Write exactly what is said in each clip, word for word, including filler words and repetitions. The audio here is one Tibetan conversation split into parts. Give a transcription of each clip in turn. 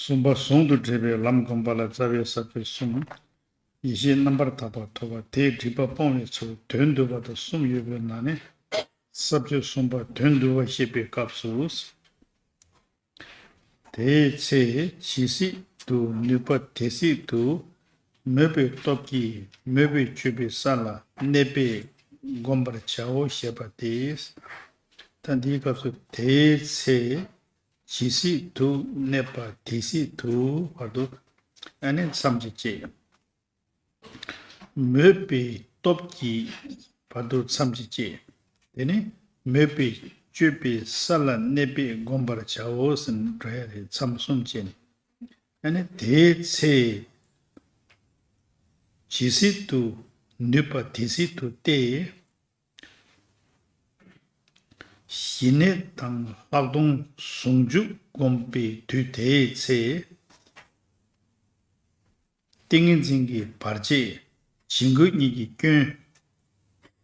གསུམ་པ་ཟུང་དུ་འབྲེལ་བའི་ལམ་བསྒོམ་པ་ལ་རྩ་བའི་ས་བཅད་གསུམ། ཡེ་ཤེས་རྣམ་པར་དག་པ་ཐོབ་པ་དེས་སྒྲིབ་པ་སྤོང་བའི་ཚུལ་དོན་བསྡུ་བ་དང་གསུམ་ཡོད་པའི་ནང་ནས་ས་བཅད་གསུམ་པ་དོན་བསྡུ་བ་བཤད་པའི་སྐབས་སུ། དེའི་ཚེ་ཇི་སྲིད་དུ་ནུས་པ་དེ་སྲིད་དུ་མོས་པའི་སྟོབས་ཀྱིས་མོས་པའི་སྤྱོད་པའི་ས་ལ་གནས་པས་བསྒོམ་པར་བྱའོ་ཞེས་པ་སྟེ། ད་འདིའི་སྐབས་སུ་དེའི་ཚེ་ཇི་སྲིད་དུ་གནས་པ་དེ་སྲིད་དུ་བར་དུ་ཨ་ནི་མཚམས་ཀྱི་བཅད། མོས་པའི་སྟོབས་ཀྱིས་བར་དུ་མཚམས་ཀྱི་བཅད། དེ་ནས་མོས་པའི་སྤྱོད་པའི་ས་ལ་གནས་པས་བསྒོམ་པར་བྱའོ་ཟེར་འགྲོ་ཡ་རེད། མཚམས་གསུམ་བཅད་ནས། ཨ་ནི་དེའི་ཚེ་ཇི་སྲིད་དུ་ནུས་པ་དེ་སྲིད་དུ་སྟེ། ཞི་གནས་དང་ལྷག་མཐོང་ཟུང་འཇུག་བསྒོམ་པའི་དུས་དེའི་ཚེ། ཏིང་ངེ་འཛིན་གྱི་བར་ཆད་བྱིང་རྒོད་གཉིས་ཀྱི་སྐྱོན།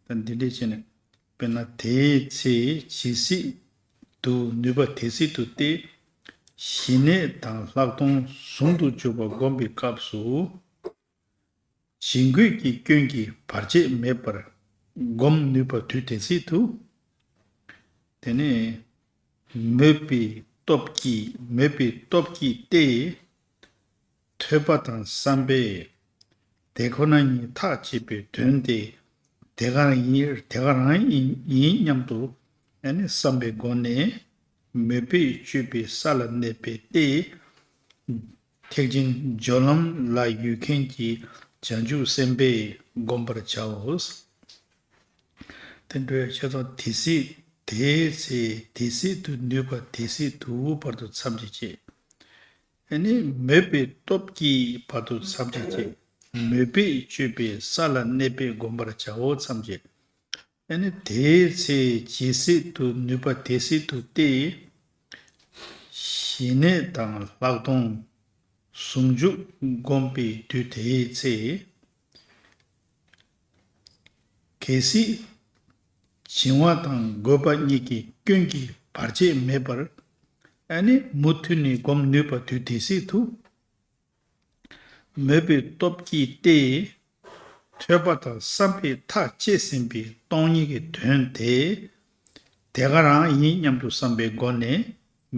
ད་འདི་འདྲས་བྱས་ནས་དཔེར་ན་དེའི་ཚེ་ཇི་སྲིད་དུ་ནུས་པ་དེ་སྲིད་དུ་སྟེ། ཞི་གནས་དང་ལྷག་མཐོང་ཟུང་དུ་འཇུག་པ་བསྒོམ་པའི་སྐབས་སུ། བྱིང་རྒོད་ཀྱི་སྐྱོན་གྱི་བར་ཆད་མེད་པར་བསྒོམ་ནུས་པ་དུས་དེ་སྲིད་དུ། དེ་ནས་མོས་པའི་སྟོབས་ཀྱིས་མོས་པའི་སྟོབས་ཀྱིས་ཏེ། ཐོས་པ་དང་བསམ་པས་དེ་ཁོ་ན་ཉིད་ཐག་བཅད་པའི་དོན་དེ་དེ་ག་རང་ཡིན་དེ་ག་རང་ཡིན་ཡིན་སྙམ་དུ་ཨ་ནི་བསམ་པའི་སྒོ་ནས། མོས་པས་སྤྱོད་པའི་ས་ལ་གནས་པས་ཏེ། ཐེག་ཆེན་སྦྱོར་ལམ་ལ་ཡོད་མཁན་གྱི་བྱང་ཆུབ་སེམས་དཔས་བསྒོམ་པར་བྱའོ། དེ་འདྲའི་ཆ་ཚང་དེ་སྲིད་དེའི་ཚེ་དེ་སྲིད་དུ་ནུས་པ་དེ་སྲིད་དུ་བར་དུ་མཚམས་ཀྱི་བཅད། ཨ་ནི་མོས་པའི་སྟོབས་ཀྱིས་བར་དུ་མཚམས་ཀྱི་བཅད། མོས་པས་སྤྱོད་པའི་ས་ལ་གནས་པས་བསྒོམ་པར་བྱའོ་མཚམས་ཀྱི། ཨ་ནི་དེའི་ཚེ་ཇི་སྲིད་དུ་ནུས་པ་དེ་སྲིད་དུ་སྟེ། ཞི་གནས་དང་ལྷག་མཐོང་ཟུང་འཇུག་བསྒོམ་པའི་དུས་དེའི་ཚེ། གལ་སྲིད་བྱིང་བ་དང་རྒོད་པ་གཉིས་ཀྱི་སྐྱོན་གྱི་བར་ཆད་མེད་པར་ཨ་ནི་མུ་མཐུད་ནས་བསྒོམ་ནུས་པ་དུས་དེ་སྲིད་དུ། མོས་པའི་སྟོབས་ཀྱིས་ཏེ། ཐོས་པ་དང་བསམ་པས་ཐག་བཅད་ཟིན་པའི་སྟོང་ཉིད་ཀྱི་དོན་དེ། དེ་ག་རང་ཡིན་སྙམ་དུ་བསམ་པའི་སྒོ་ནས་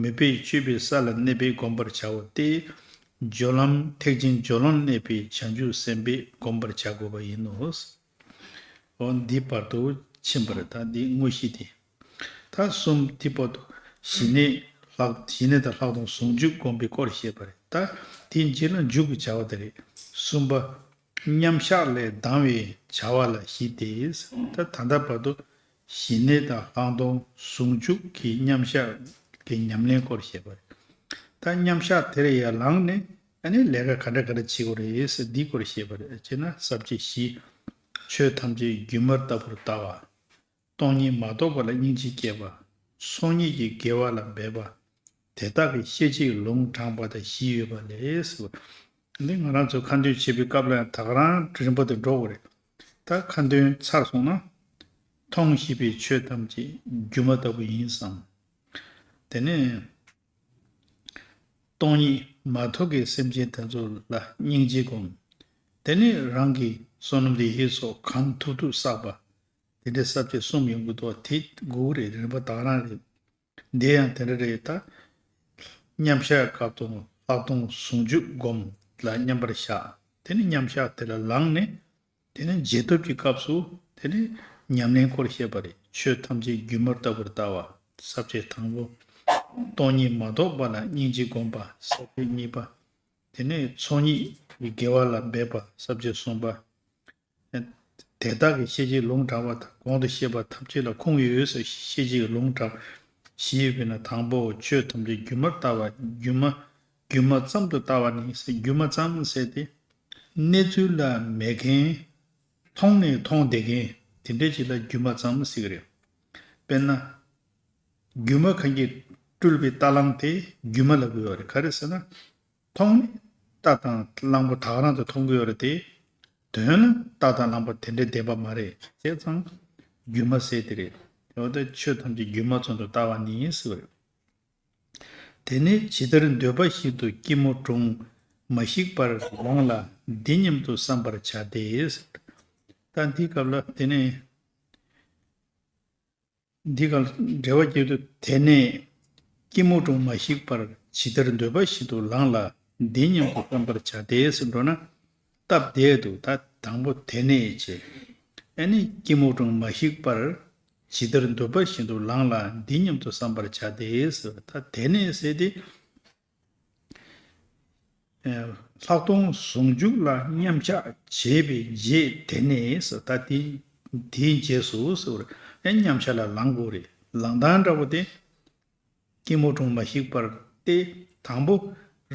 མོས་པས་སྤྱོད་པའི་ས་ལ་གནས་པས་བསྒོམ་པར་བྱའོ་སྟེ། སྦྱོར་ལམ་ཐེག་ཆེན་སྦྱོར་ལམ་གནས་པའི་བྱང་ཆུབ་སེམས་དཔས་བསྒོམ་པར་བྱ་དགོས་པ་ཡིན་ནོ། འོ་འདི་བར་དུ་ཕྱིན་པ་རེད། ད་འདི་དངོས་གཞི་དེ། ད་གསུམ་དེ་བར་དུ་ཞི་གནས་ལྷག་ཞི་གནས་དང་ལྷག་མཐོང་ཟུང་འཇུག་བསྒོམ་པའི་སྐོར་བཤད་པ་རེད། ད་དེའི་རྗེས་ལ་མཇུག་གི་བྱ་བ་དེ་རེད། གསུམ་པ། མཉམ་གཞག་ལས་ལྡང་བའི་བྱ་བ་ལ་བཞི་སྟེ། ད་ད་ལྟ་བར་དུ་ཞི་གནས་དང་ལྷག་མཐོང་ཟུང་འཇུག་གི་མཉམ་གཞག་གི་ཉམས་ལེན་སྐོར་བཤད་པ་རེད། ད་མཉམ་གཞག་དེ་ལ་ཡར་ལངས་ནས་ཨ་ནི་ལས་ཀ་ག་འདྲ་ག་འདྲ་བྱེད་དགོས་རེད་ཟེར་འདིའི་སྐོར་བཤད་པ་རེད། བྱས་ན་ས་བཅད་བཞི། ཆོས་ཐམས་ཅད་སྒྱུ་མ་ལྟ་བུར་ལྟ་བ། སྟོང་ཉིད་མ་རྟོགས་པ་ལ་སྙིང་རྗེ་སྐྱེ་བ། ཚོགས་གཉིས་ཀྱི་དགེ་བ་ལ་འབད་པ། དེ་དག་གི་ཤེས་བྱེད་ལུང་དྲངས་པ་དང་བཞི་ཡོད་པ་ལས་ཟེར་བ། འདི་ང་རང་ཚོ་ཁ་འདོན་བྱེད་པའི་སྐབས་ལ་ཡང་ད་ག་རང་རིམ་པ་དེ་འགྲོ་དགོས་རེད། ད་ཁ་འདོན་ཚར་སོང་ན། མཐོང་ཤེས་པའི་ཆོས་ཐམས་ཅད་སྒྱུ་མ་ལྟ་བུ་ཡིན་བསམ། དེ་ནས་སྟོང་ཉིད་མ་རྟོགས་ཀྱི་སེམས་ཅན་དེ་ཚོ་ལ་སྙིང་རྗེ་སྒོམ། དེ་ནས་རང་གི་བསོད་ནམས་ལེགས་བཤད་སོགས་གང་ཐུབ་ཐུབ་བསགས་པ། དེ་འདྲའི་ས་བཅད་གསུམ་ཡོང་གི་འདུག་དེ་དགོས་རེད། རིམ་པ་ད་ག་རང་རེད། འདི་ཡང་དེ་འདྲ་རེད། ད་མཉམ་གཞག་སྐབས་དང་ལྷག་མཐོང་ཟུང་འཇུག་སྒོམ་ལ་མཉམ་པར་བཞག་དེ་ནས་མཉམ་གཞག་དེ་ལ་ལངས་ནས། དེ་ནས་རྗེས་ཐོབ་ཀྱི་སྐབས་སུ་དེ་ནས་ཉམས་ལེན་སྐོར་བཤད་པ་རེད། ཆོས་ཐམས་ཅད་སྒྱུ་མ་ལྟ་བུར་ལྟ་བ། ས་བཅད་དང་པོ། སྟོང་ཉིད་མ་རྟོགས་པ་ལ་སྙིང་རྗེ་སྒོམ་པ། ས་བཅད་གཉིས་པ། དེ་ནས་ཚོགས་གཉིས་ཀྱི་དགེ་བ་ལ་འབད་པ། ས་བཅད་གསུམ་པ། དེ་དག་གི་ཤེས་བྱེད་ལུང་དྲངས་པ་དང་གོང་དུ་བཤད་པ་ཐམས་ཅད་ལ་ཁུངས་ཡོད་ཟེར། ཤེས་བྱེད་ཀྱི་ལུང་དྲངས་བཞི་ཡོད་པས་ན། དང་པོ་ཆོས་ཐམས་ཅད་སྒྱུ་མར་ལྟ་བ། སྒྱུ་མ་སྒྱུ་མ་ཙམ་དུ་ལྟ་བ་ནི་ཟེར། སྒྱུ་མ་ཙམ་ཟེར་ཏེ་གནས་ཚུལ་ལ་མེད་མཁན། མཐོང་ནས་མཐོང་བསྡད་མཁན་དེ་འདྲ་ཅིག་ལ་སྒྱུ་མ་ཙམ་ཟེར་གི་རེད། དཔེར་ན། སྒྱུ་མ་གང་གིས་སྤྲུལ་པའི་རྟ་གླང་དེ་སྒྱུ་མ་ལབ་ཀྱི་ཡོད་རེད། ག་རེ་ཟེར་ན། མཐོང་ནས་རྟ་དང་གླང་པོ་ད་ག་རང་དུ་མཐོང་གི་ཡོད་རེད་དེ། དོན་ལ་རྟ་དང་གླང་པོ་དེ་འདྲའི་བདེན་པ་མ་རེད། བྱས་ཙང་སྒྱུ་མ་ཟེར་དེ་རེད། འོ་ད་ཆོས་ཐམས་ཅད་སྒྱུ་མ་ཙམ་དུ་ལྟ་བ་ནི་ཟེར་བ་རེད། དེ་ནས་ཇི་ལྟར་འདོད་པ་བཞིན་དུ་སྐྱིལ་མོ་ཀྲུང་མ་བཤིག་པར་ལངས་ལ་འདི་སྙམ་དུ་བསམ་པར་བྱ་སྟེ། ད་འདིའི་སྐབས་ལ་དེ་ནས། འདི་ག་འགྲེལ་བ་བརྒྱབ་དུས་དེ་ནས་སྐྱིལ་མོ་ཀྲུང་མ་བཤིག་པར་ཇི་ལྟར་འདོད་པ་བཞིན་དུ་ལངས་ལ་འདི་སྙམ་དུ་བསམ་པར་བྱ་སྟེ་ཟེར་འགྲོ་ན། སྟབས་བདེ་འདུག་ད་དང་པོ་དེ་ནས་བྱས། ཨ་ནི་སྐྱིལ་མོ་ཀྲུང་མ་བཤིག་པར་ཇི་ལྟར་འདོད་པ་བཞིན་དུ་ལངས་ལ་འདི་སྙམ་དུ་བསམ་པར་བྱ་སྟེ་ཟེར། ད་དེ་ནས་ཟེར་ཏེ། ལྷག་མཐོང་ཟུང་འཇུག་ལ་མཉམ་གཞག་བྱས་པའི་རྗེས་དེ་ནས་ཟེར། ད་དེ་དེའི་རྗེས་སུ་ཟེར་བར་མཉམ་གཞག་ལ་ལངས་དགོས་རེད། ལངས་སྟངས་འདྲ་པོ་དེ་སྐྱིལ་མོ་ཀྲུང་མ་བཤིག་པར་ཏེ། དང་པོ་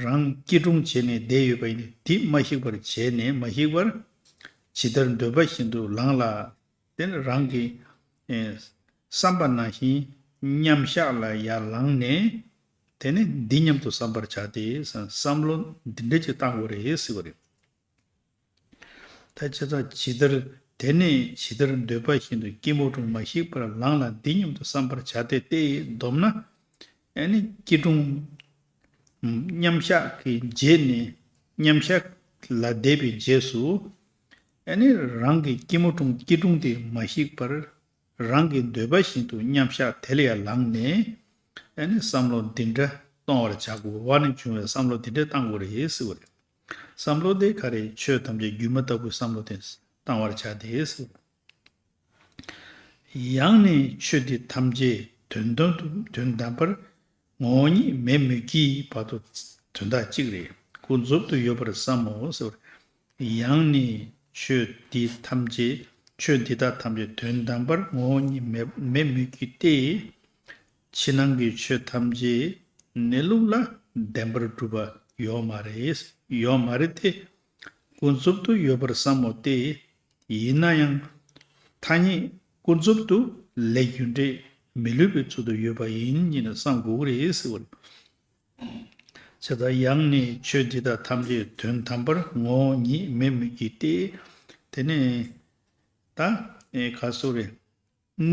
རང་སྐྱིལ་ཀྲུང་བྱས་ནས་བསྡད་ཡོད་པ་ཡིན་ན་དེ་མ་བཤིག་པར་བྱས་ནས་མ་བཤིག་པར་ཇི་ལྟར་འདོད་པ་བཞིན་དུ་ལངས་ལ། དེ་ནི་རང་གི་ཨེ་བསམ་པ་ནང་བཞིན་མཉམ་གཞག་ལ་ཡར་ལངས་ནས། དེ་ནི་འདི་སྙམ་དུ་བསམ་པར་བྱ་སྟེ་བསམ་བློ་འདི་འདྲ་ཅིག་བཏང་དགོས་རེད་ཟེར་བ་རེད། ད་ཇི་ལྟར་ཇི་ལྟར་དེ་ནས་ཇི་ལྟར་འདོད་པ་བཞིན་དུ་སྐྱིལ་མོ་ཀྲུང་མ་བཤིག་པར་ལངས་ལ་འདི་སྙམ་དུ་བསམ་པར་བྱ་སྟེ་སྟེ་བསྡོམས་ན། ཨ་ནི་སྐྱིལ་ཀྲུང་མཉམ་གཞག་གི་རྗེས་ནས་མཉམ་གཞག་ལ་བསྡད་པའི་རྗེས་སུ། ཨ་ནི་རང་གི་སྐྱིལ་མོ་ཀྲུང་སྐྱིལ་ཀྲུང་དེ་མ་བཤིག་པར། རང་གི་འདོད་པ་བཞིན་དུ་མཉམ་གཞག་དེ་ལ་ཡང་ལངས་ནས། ཨ་ནི་བསམ་བློ་འདི་འདྲ་གཏོང་བར་བྱ་དགོས། བ་ནས་བྱུང་བའི་བསམ་བློ་འདི་འདྲ་བཏང་དགོས་རེད་ཟེར་བ་རེད། བསམ་བློ་དེ་ག་རེ། ཆོས་ཐམས་ཅད་སྒྱུ་མ་ལྟ་བུའི་བསམ་བློ་དེ་བཏང་བར་བྱ་སྟེ་ཟེར། ཡང་ནི་ཆོས་འདི་ཐམས་ཅད་དོན་དམ་དུ་དོན་དམ་པར་ངོ་བོ་ཉིད་མེད་མོད་ཀྱི་བར་དུ་དོན་དག་གཅིག་རེད། ཀུན་རྫོབ་ཏུ་ཡོད་པར་བསམ་མོ་ཟེར། ཡང་ནི་ཆོས་འདི་ཐམས་ཅད་ཆོས་འདི་དག་ཐམས་ཅད་དོན་དམ་པར་ངོ་བོ་ཉིད་མེད་མེད་མོད་ཀྱི་སྟེ། ཕྱི་ནང་གི་ཆོས་ཐམས་ཅད་གནས་ལུགས་ལ་བདེན་པར་གྲུབ་པ་ཡོད་མ་རེད། ཡོད་མ་རེད་དེ། ཀུན་རྫོབ་ཏུ་ཡོད་པར་བསམ་མོ་སྟེ། ཡིན་ན་ཡང་ཐ་སྙད་ཀུན་རྫོབ་ཏུ་ལས་རྒྱུ་འབྲས་མི་སླུ་བའི་ཚུལ་དུ་ཡོད་པ་ཡིན་ཉིད་ནས་བསམ་དགོས་ཀྱི་རེད་ཟེར་བ་རེད། བྱས་ཙང་ཡང་ནི་ཆོས་འདི་དག་ཐམས་ཅད་དོན་དམ་པར་ངོ་བོ་ཉིད་མེད་མོད་ཀྱི་སྟེ། དེ་ནས་ད་ཨེ་ག་སོ་རེད།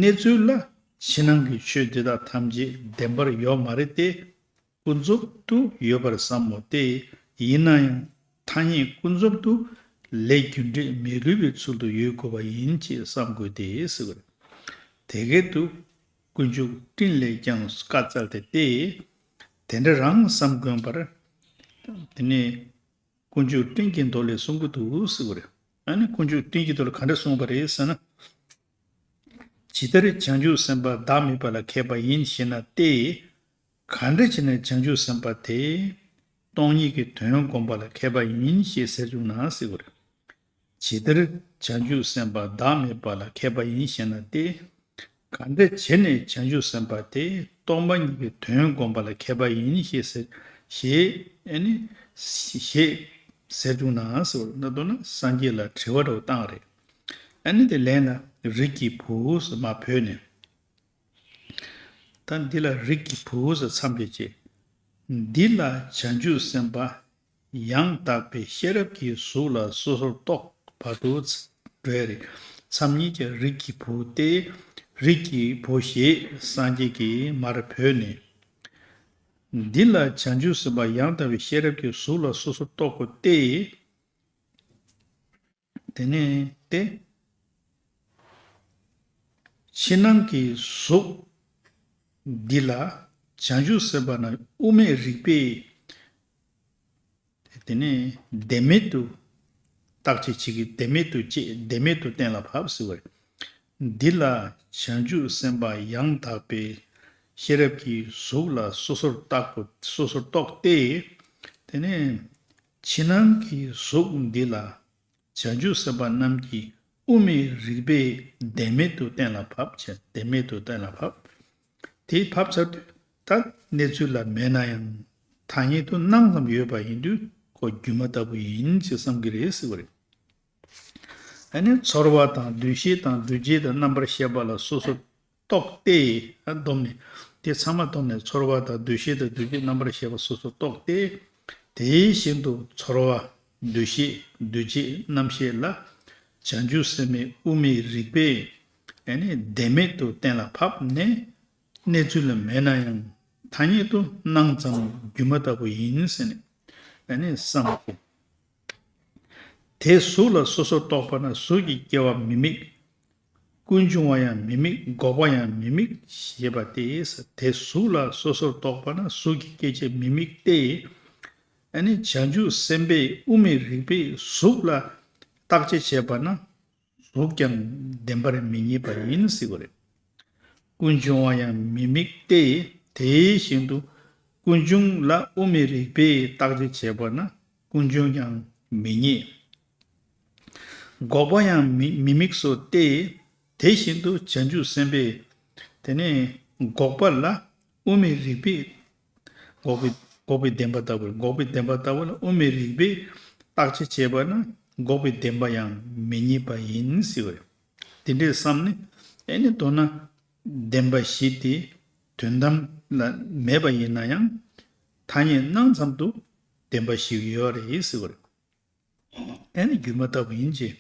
གནས་ཚུལ་ལ་ཕྱི་ནང་གི་ཆོས་འདི་དག་ཐམས་ཅད་བདེན་པར་ཡོད་མ་རེད་དེ། ཀུན་རྫོབ་ཏུ་ཡོད་པར་བསམ་མོ་སྟེ། ཡིན་ན་ཡང་ཐ་སྙད་ཀུན་རྫོབ་ཏུ་ལས་རྒྱུ་འབྲས་མི་སླུ་བའི་ཚུལ་དུ་ཡོད་དགོས་པ་ཡིན་ཅེས་བསམ་དགོས་ཏེ་ཟེར་བ་རེད། དེ་སྐད་དུ་དཀོན་མཆོག་སྤྲིན་ལས་ཀྱང་བཀའ་སྩལ་ཏེ་སྟེ། དེ་འདྲ་རང་བསམ་དགོས་པར། དེ་ནས་དཀོན་མཆོག་སྤྲིན་གྱི་མདོ་ལས་གསུང་གི་འདུག་ཟེར་བ་རེད། ཨ་ནི་དཀོན་མཆོག་སྤྲིན་གྱི་མདོ་ལས་ག་འདྲ་གསུངས་པ་རེད་ཟེར་ན། ཇི་ལྟར་བྱང་ཆུབ་སེམས་དཔའ་བདག་མེད་པ་ལ་མཁས་པ་ཡིན་ཞེ་ན་སྟེ། ག་འདྲ་བྱས་ནས་བྱང་ཆུབ་སེམས་དཔའ་དེ་སྟོང་ཉིད་ཀྱི་དོན་བསྒོམ་པ་ལ་མཁས་པ་ཡིན་ཞེས་ཟེར་བྱུང་ན་ཟེར་བ་རེད། ཇི་ལྟར་བྱང་ཆུབ་སེམས་དཔའ་བདག་མེད་པ་ལ་མཁས་པ་ཡིན་ཞེ་ན་སྟེ། ག་འདྲ་བྱས་ནས་བྱང་ཆུབ་སེམས་དཔའ་དེ་སྟོང་པ་ཉིད་ཀྱི་དོན་བསྒོམ་པ་ལ་མཁས་པ་ཡིན་ཞེས་ཟེར། ཞེས་ཨ་ནི་ཞེས་ཟེར་བྱུང་ན་ཟེར་བ་རེད། ད་མདོར་ན་སངས་རྒྱས་ལ་དྲི་བ་འདྲ་བོ་བཏང་རེད། ཨ་ནི་དེ་ལན་ལ་རིགས་ཀྱི་བུ་ཟེར་མར་བོས་ནས། ད་འདི་ལ་རིགས་ཀྱི་བུ་ཟེར་མཚམས་བཅད་བྱས། འདི་ལ་བྱང་ཆུབ་སེམས་དཔའ་ཡང་དག་པའི་ཤེས་རབ་ཀྱི་གཟུགས་ལ་སོ་སོར་རྟོག་བར་དུ་འགྲོ་ཡ་རེད། མཚམས་གཉིས་ཀྱི་རིགས་ཀྱི་བུ་སྟེ། རིགས་ཀྱི་བུ་ཞེས་སངས་རྒྱས་ཀྱིས་མར་བོས་ནས། འདི་ལ་བྱང་ཆུབ་སེམས་དཔའ་ཡང་དག་པའི་ཤེས་རབ་ཀྱི་གཟུགས་ལ་སོ་སོར་རྟོག་གོ་སྟེ། དེ་ནས་ཏེ། ཕྱི་ནང་གི་གཟུགས་འདི་ལ་བྱང་ཆུབ་སེམས་དཔའ་ན་དབུ་མའི་རིགས་པས། དེ་ནས་བདེན་མེད་དུ་བརྟག་དཔྱད་བྱེད་ཀྱི། བདེན་མེད་དུ་དཔྱད། བདེན་མེད་དུ་གཏན་ལ་ཕབ་ཟེར་བ་རེད། འདི་ལ་བྱང་ཆུབ་སེམས་དཔའ་ཡང་དག་པའི་ཤེས་རབ་ཀྱི་གཟུགས་ལ་སོ་སོར་བརྟག་གོ། སོ་སོར་རྟོག་སྟེ། དེ་ནས་ཕྱི་ནང་གི་གཟུགས་འདི་ལ་བྱང་ཆུབ་སེམས་དཔའ་རྣམས་ཀྱི་དབུ་མའི་རིགས་པས་བདེན་མེད་དུ་གཏན་ལ་ཕབ་བྱས། བདེན་མེད་དུ་གཏན་ལ་ཕབ། དེ་ཕབ་ཚར་དུས་ད་གནས་ཚུལ་ལ་མེད་ན་ཡང་ཐ་སྙད་དུ་སྣང་ཙམ་ཡོད་པ་ཡིན་དུས་ཁོ་སྒྱུ་མ་ལྟ་བུ་ཡིན་ཅེས་བསམ་གྱི་རེད་ཟེར་བ་རེད། ཨ་ནི་ཚོར་བ་དང་འདུ་ཤེས་དང་འདུ་བྱེད་དང་རྣམ་པར་ཤེས་པ་ལ་སོ་སོར་རྟོག་སྟེ། ཨ་བསྡོམས་ནས་དེ་ཚང་མ་བསྡོམས་ནས་ཚོར་བ་དང་འདུ་ཤེས་དང་འདུ་བྱེད་རྣམ་པར་ཤེས་པ་སོ་སོར་རྟོག་སྟེ། དེ་བཞིན་དུ་ཚོར་བ་འདུ་ཤེས་འདུ་བྱེད་རྣམ་ཤེས་ལ་བྱང་ཆུབ་སེམས་དཔའི་དབུ་མའི་རིགས་པས་ཨ་ནི་བདེན་མེད་དུ་གཏན་ལ་ཕབ་ནས། གནས་ཚུལ་ལ་མེད་ན་ཡང་ ཐ་སྙད་དུ་སྣང་ཙམ་སྒྱུ་མ་ལྟ་བུ་ཡིན་ཟེར་ནས་ཨ་ནི་བསམ་སྟེ། དེ་གཟུགས་ལ་སོ་སོར་རྟོག་པ་ན་གཟུགས་ཀྱི་སྐྱེ་བ་མི་དམིགས། ཀུན་འབྱུང་བ་ཡང་མི་དམིགས། འགོག་པ་ཡང་མི་དམིགས་ཞེས་པ་སྟེ། དེ་གཟུགས་ལ་སོ་སོར་རྟོག་པ་ན་གཟུགས་ཀྱི་སྐྱེ་མཆེད་མི་དམིགས་ཏེ། ཨ་ནི་བྱང་ཆུབ་སེམས་དཔས་དབུ་མའི་རིགས་པས་གཟུགས་ལ་བརྟག་དཔྱད་བྱས་པ་ན་གཟུགས་ཀྱང་བདེན་པར་མི་རྙེད་པ་ཡིན་ཟེར་བ་རེད། ཀུན་འབྱུང་བ་ཡང་མི་དམིགས་ཏེ། དེ་བཞིན་དུ་ཀུན་འབྱུང་ལ་དབུ་མའི་རིགས་པས་བརྟག་དཔྱད་བྱས་པ་ན་ཀུན་འབྱུང་ཀྱང་མི་རྙེད། འགོག་པ་ཡང་མི་མི་དམིགས་སོ་སྟེ། དེ་བཞིན་དུ་བྱང་ཆུབ་སེམས་དཔས་དེ་ནས་འགོག་པ་ལ་དབུ་མའི་རིགས་པས། འགོག་པའི་འགོག་པའི་བདེན་པ་ལྟ་བུ། འགོག་པའི་བདེན་པ་ལྟ་བུ་ལ་དབུ་མའི་རིགས་པས་བརྟག་དཔྱད་བྱས་པ་ན་འགོག་པའི་བདེན་པ་ཡང་མི་རྙེད་པ་ཡིན་ཟེར་བ་རེད། དེ་འདྲའི་བསམ་ནས་ཨེ་ནི་མདོར་ན་བདེན་པ་བཞི་དེ་དོན་དམ་ལ་མེད་པ་ཡིན་ན་ཡང་ཐ་སྙད་སྣང་ཙམ་དུ་བདེན་པ་བཞི་ཡོད་རེད་ཟེར་བ་རེད། ཨེ་ནི་སྒྱུ་མ་ལྟ་བུ་ཡིན་གྱི།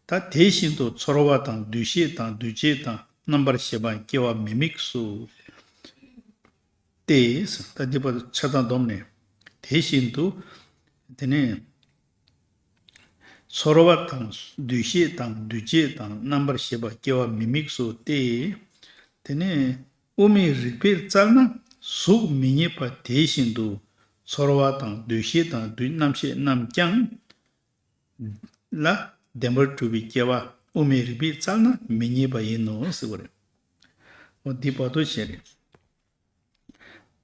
ད་དེ་བཞིན་དུ་ཚོར་བ་དང་འདུ་ཤེས་དང་འདུ་བྱེད་དང་རྣམ་པར་ཤེས་པ་སྐྱེ་བ་མི་དམིགས་སོ། སྟེ། ད་འདི་བར་དུ་ཆ་ཚང་བསྡོམས་ནས། དེ་བཞིན་དུ། དེ་ནས། ཚོར་བ་དང་འདུ་ཤེས་དང་འདུ་བྱེད་དང་རྣམ་པར་ཤེས་པ་སྐྱེ་བ་མི་དམིགས་སོ་སྟེ། དེ་ནས་དབུ་མའི་རིགས་པས་བཙལ་ན་གཟུགས་མི་རྙེད་པ་དེ་བཞིན་དུ་ཚོར་བ་དང་འདུ་ཤེས་དང་འདུ་རྣམ་ཤེས་རྣམས་ཀྱང་ལ་བདེན་པར་གྲུབ་པའི་སྐྱེ་བ་དབུ་མའི་རིགས་པས་བཙལ་ན་མི་རྙེད་པ་ཡིན་ནོ་ཟེར་བ་རེད། འོ་འདི་བར་དུ་བྱས་རེད།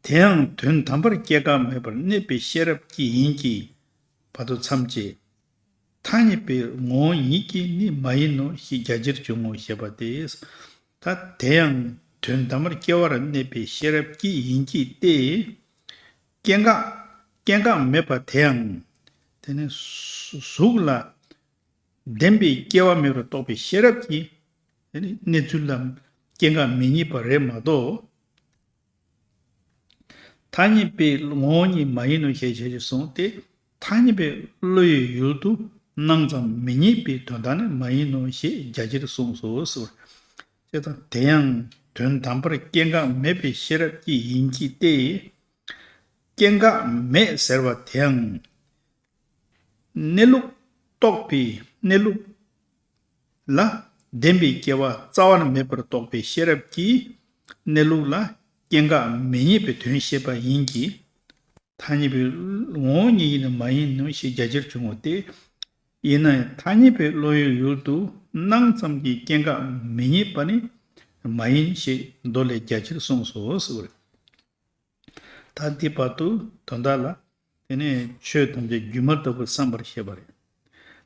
དེ་ཡང་དོན་དམ་པར་སྐྱེ་འགག་མེད་པར་གནས་པའི་ཤེས་རབ་ཀྱིས་ཡིན་གྱི། བར་དུ་མཚམས་བཅད། ཐ་སྙད་པའི་ངོ་བོ་ཉིད་ཀྱིས་ནི་མ་ཡིན་ནོ་ཞེས་རྒྱ་ཆེར་འབྱུང་ངོ་ཞེས་པ་སྟེ། ད་དེ་ཡང་དོན་དམ་པར་སྐྱེ་བར་གནས་པའི་ཤེས་རབ་ཀྱིས་ཡིན་གྱི་སྟེ། སྐྱེ་འགག་སྐྱེ་འགག་མེད་པ་དེ་ཡང་། དེ་ནི་གཟུགས་ལ་བདེན་པའི་སྐྱེ་བ་མེད་པར་རྟོགས་པའི་ཤེས་རབ་ཀྱིས་དེ་ནི་གནས་ཚུལ་ལ་སྐྱེ་འགག་མི་རྙེད་པ་རེད་མ་གཏོགས། ཐ་སྙད་པའི་ངོ་བོ་ཉིད་མ་ཡིན་ནོ་ཞེས་བྱ་ཞིག་གསུངས་ཏེ། ཐ་སྙད་པའི་བློ་ཡི་ཡུལ་དུ་སྣང་ཙམ་མི་རྙེད་པའི་དོན་དག་ནི་མ་ཡིན་ནོ་ཞེས་རྒྱ་ཆེར་གསུངས་སོ་ཟེར། ཅེས་དང་། དེ་ཡང་དོན་དམ་པར་སྐྱེ་འགག་མེད་པའི་ཤེས་རབ་ཀྱིས་ཡིན་གྱི་སྟེ། སྐྱེ་འགག་མེད་ཟེར་བ་དེའང་། གནས་ལུགས་རྟོགས་པའི་གནས་ལུགས་ལ་བདེན་པའི་སྐྱེ་བ་རྩ་བ་ནས་མེད་པར་རྟོགས་པའི་ཤེས་རབ་ཀྱིས་གནས་ལུགས་ལ་སྐྱེ་འགག་མི་རྙེད་པའི་དོན་བཤད་པ་ཡིན་གྱི། ཐ་སྙད་པའི་ངོ་བོ་ཉིད་ཡིན་ནི་མ་ཡིན་ནོ་ཞེས་རྒྱ་ཆེར་འབྱུང་བ་སྟེ། ཡིན་ན་ཡང་ཐ་སྙད་པའི་བློ་ཡི་ཡུལ་དུ་སྣང་ཙམ་གྱི་སྐྱེ་འགག་མི་རྙེད་པ་ནི་མ་ཡིན་ཞེས་མདོ་ལས་རྒྱ་ཆེར་གསུངས་སོ་ཟེར་བ་རེད། ད་འདི་བར་དུ་དོན་དག་ལ། དེ་ནས་ཆོས་ཐམས་ཅད་སྒྱུ་མ་ལྟ་བུར་བསམ་པར་བཤད་པ་རེད།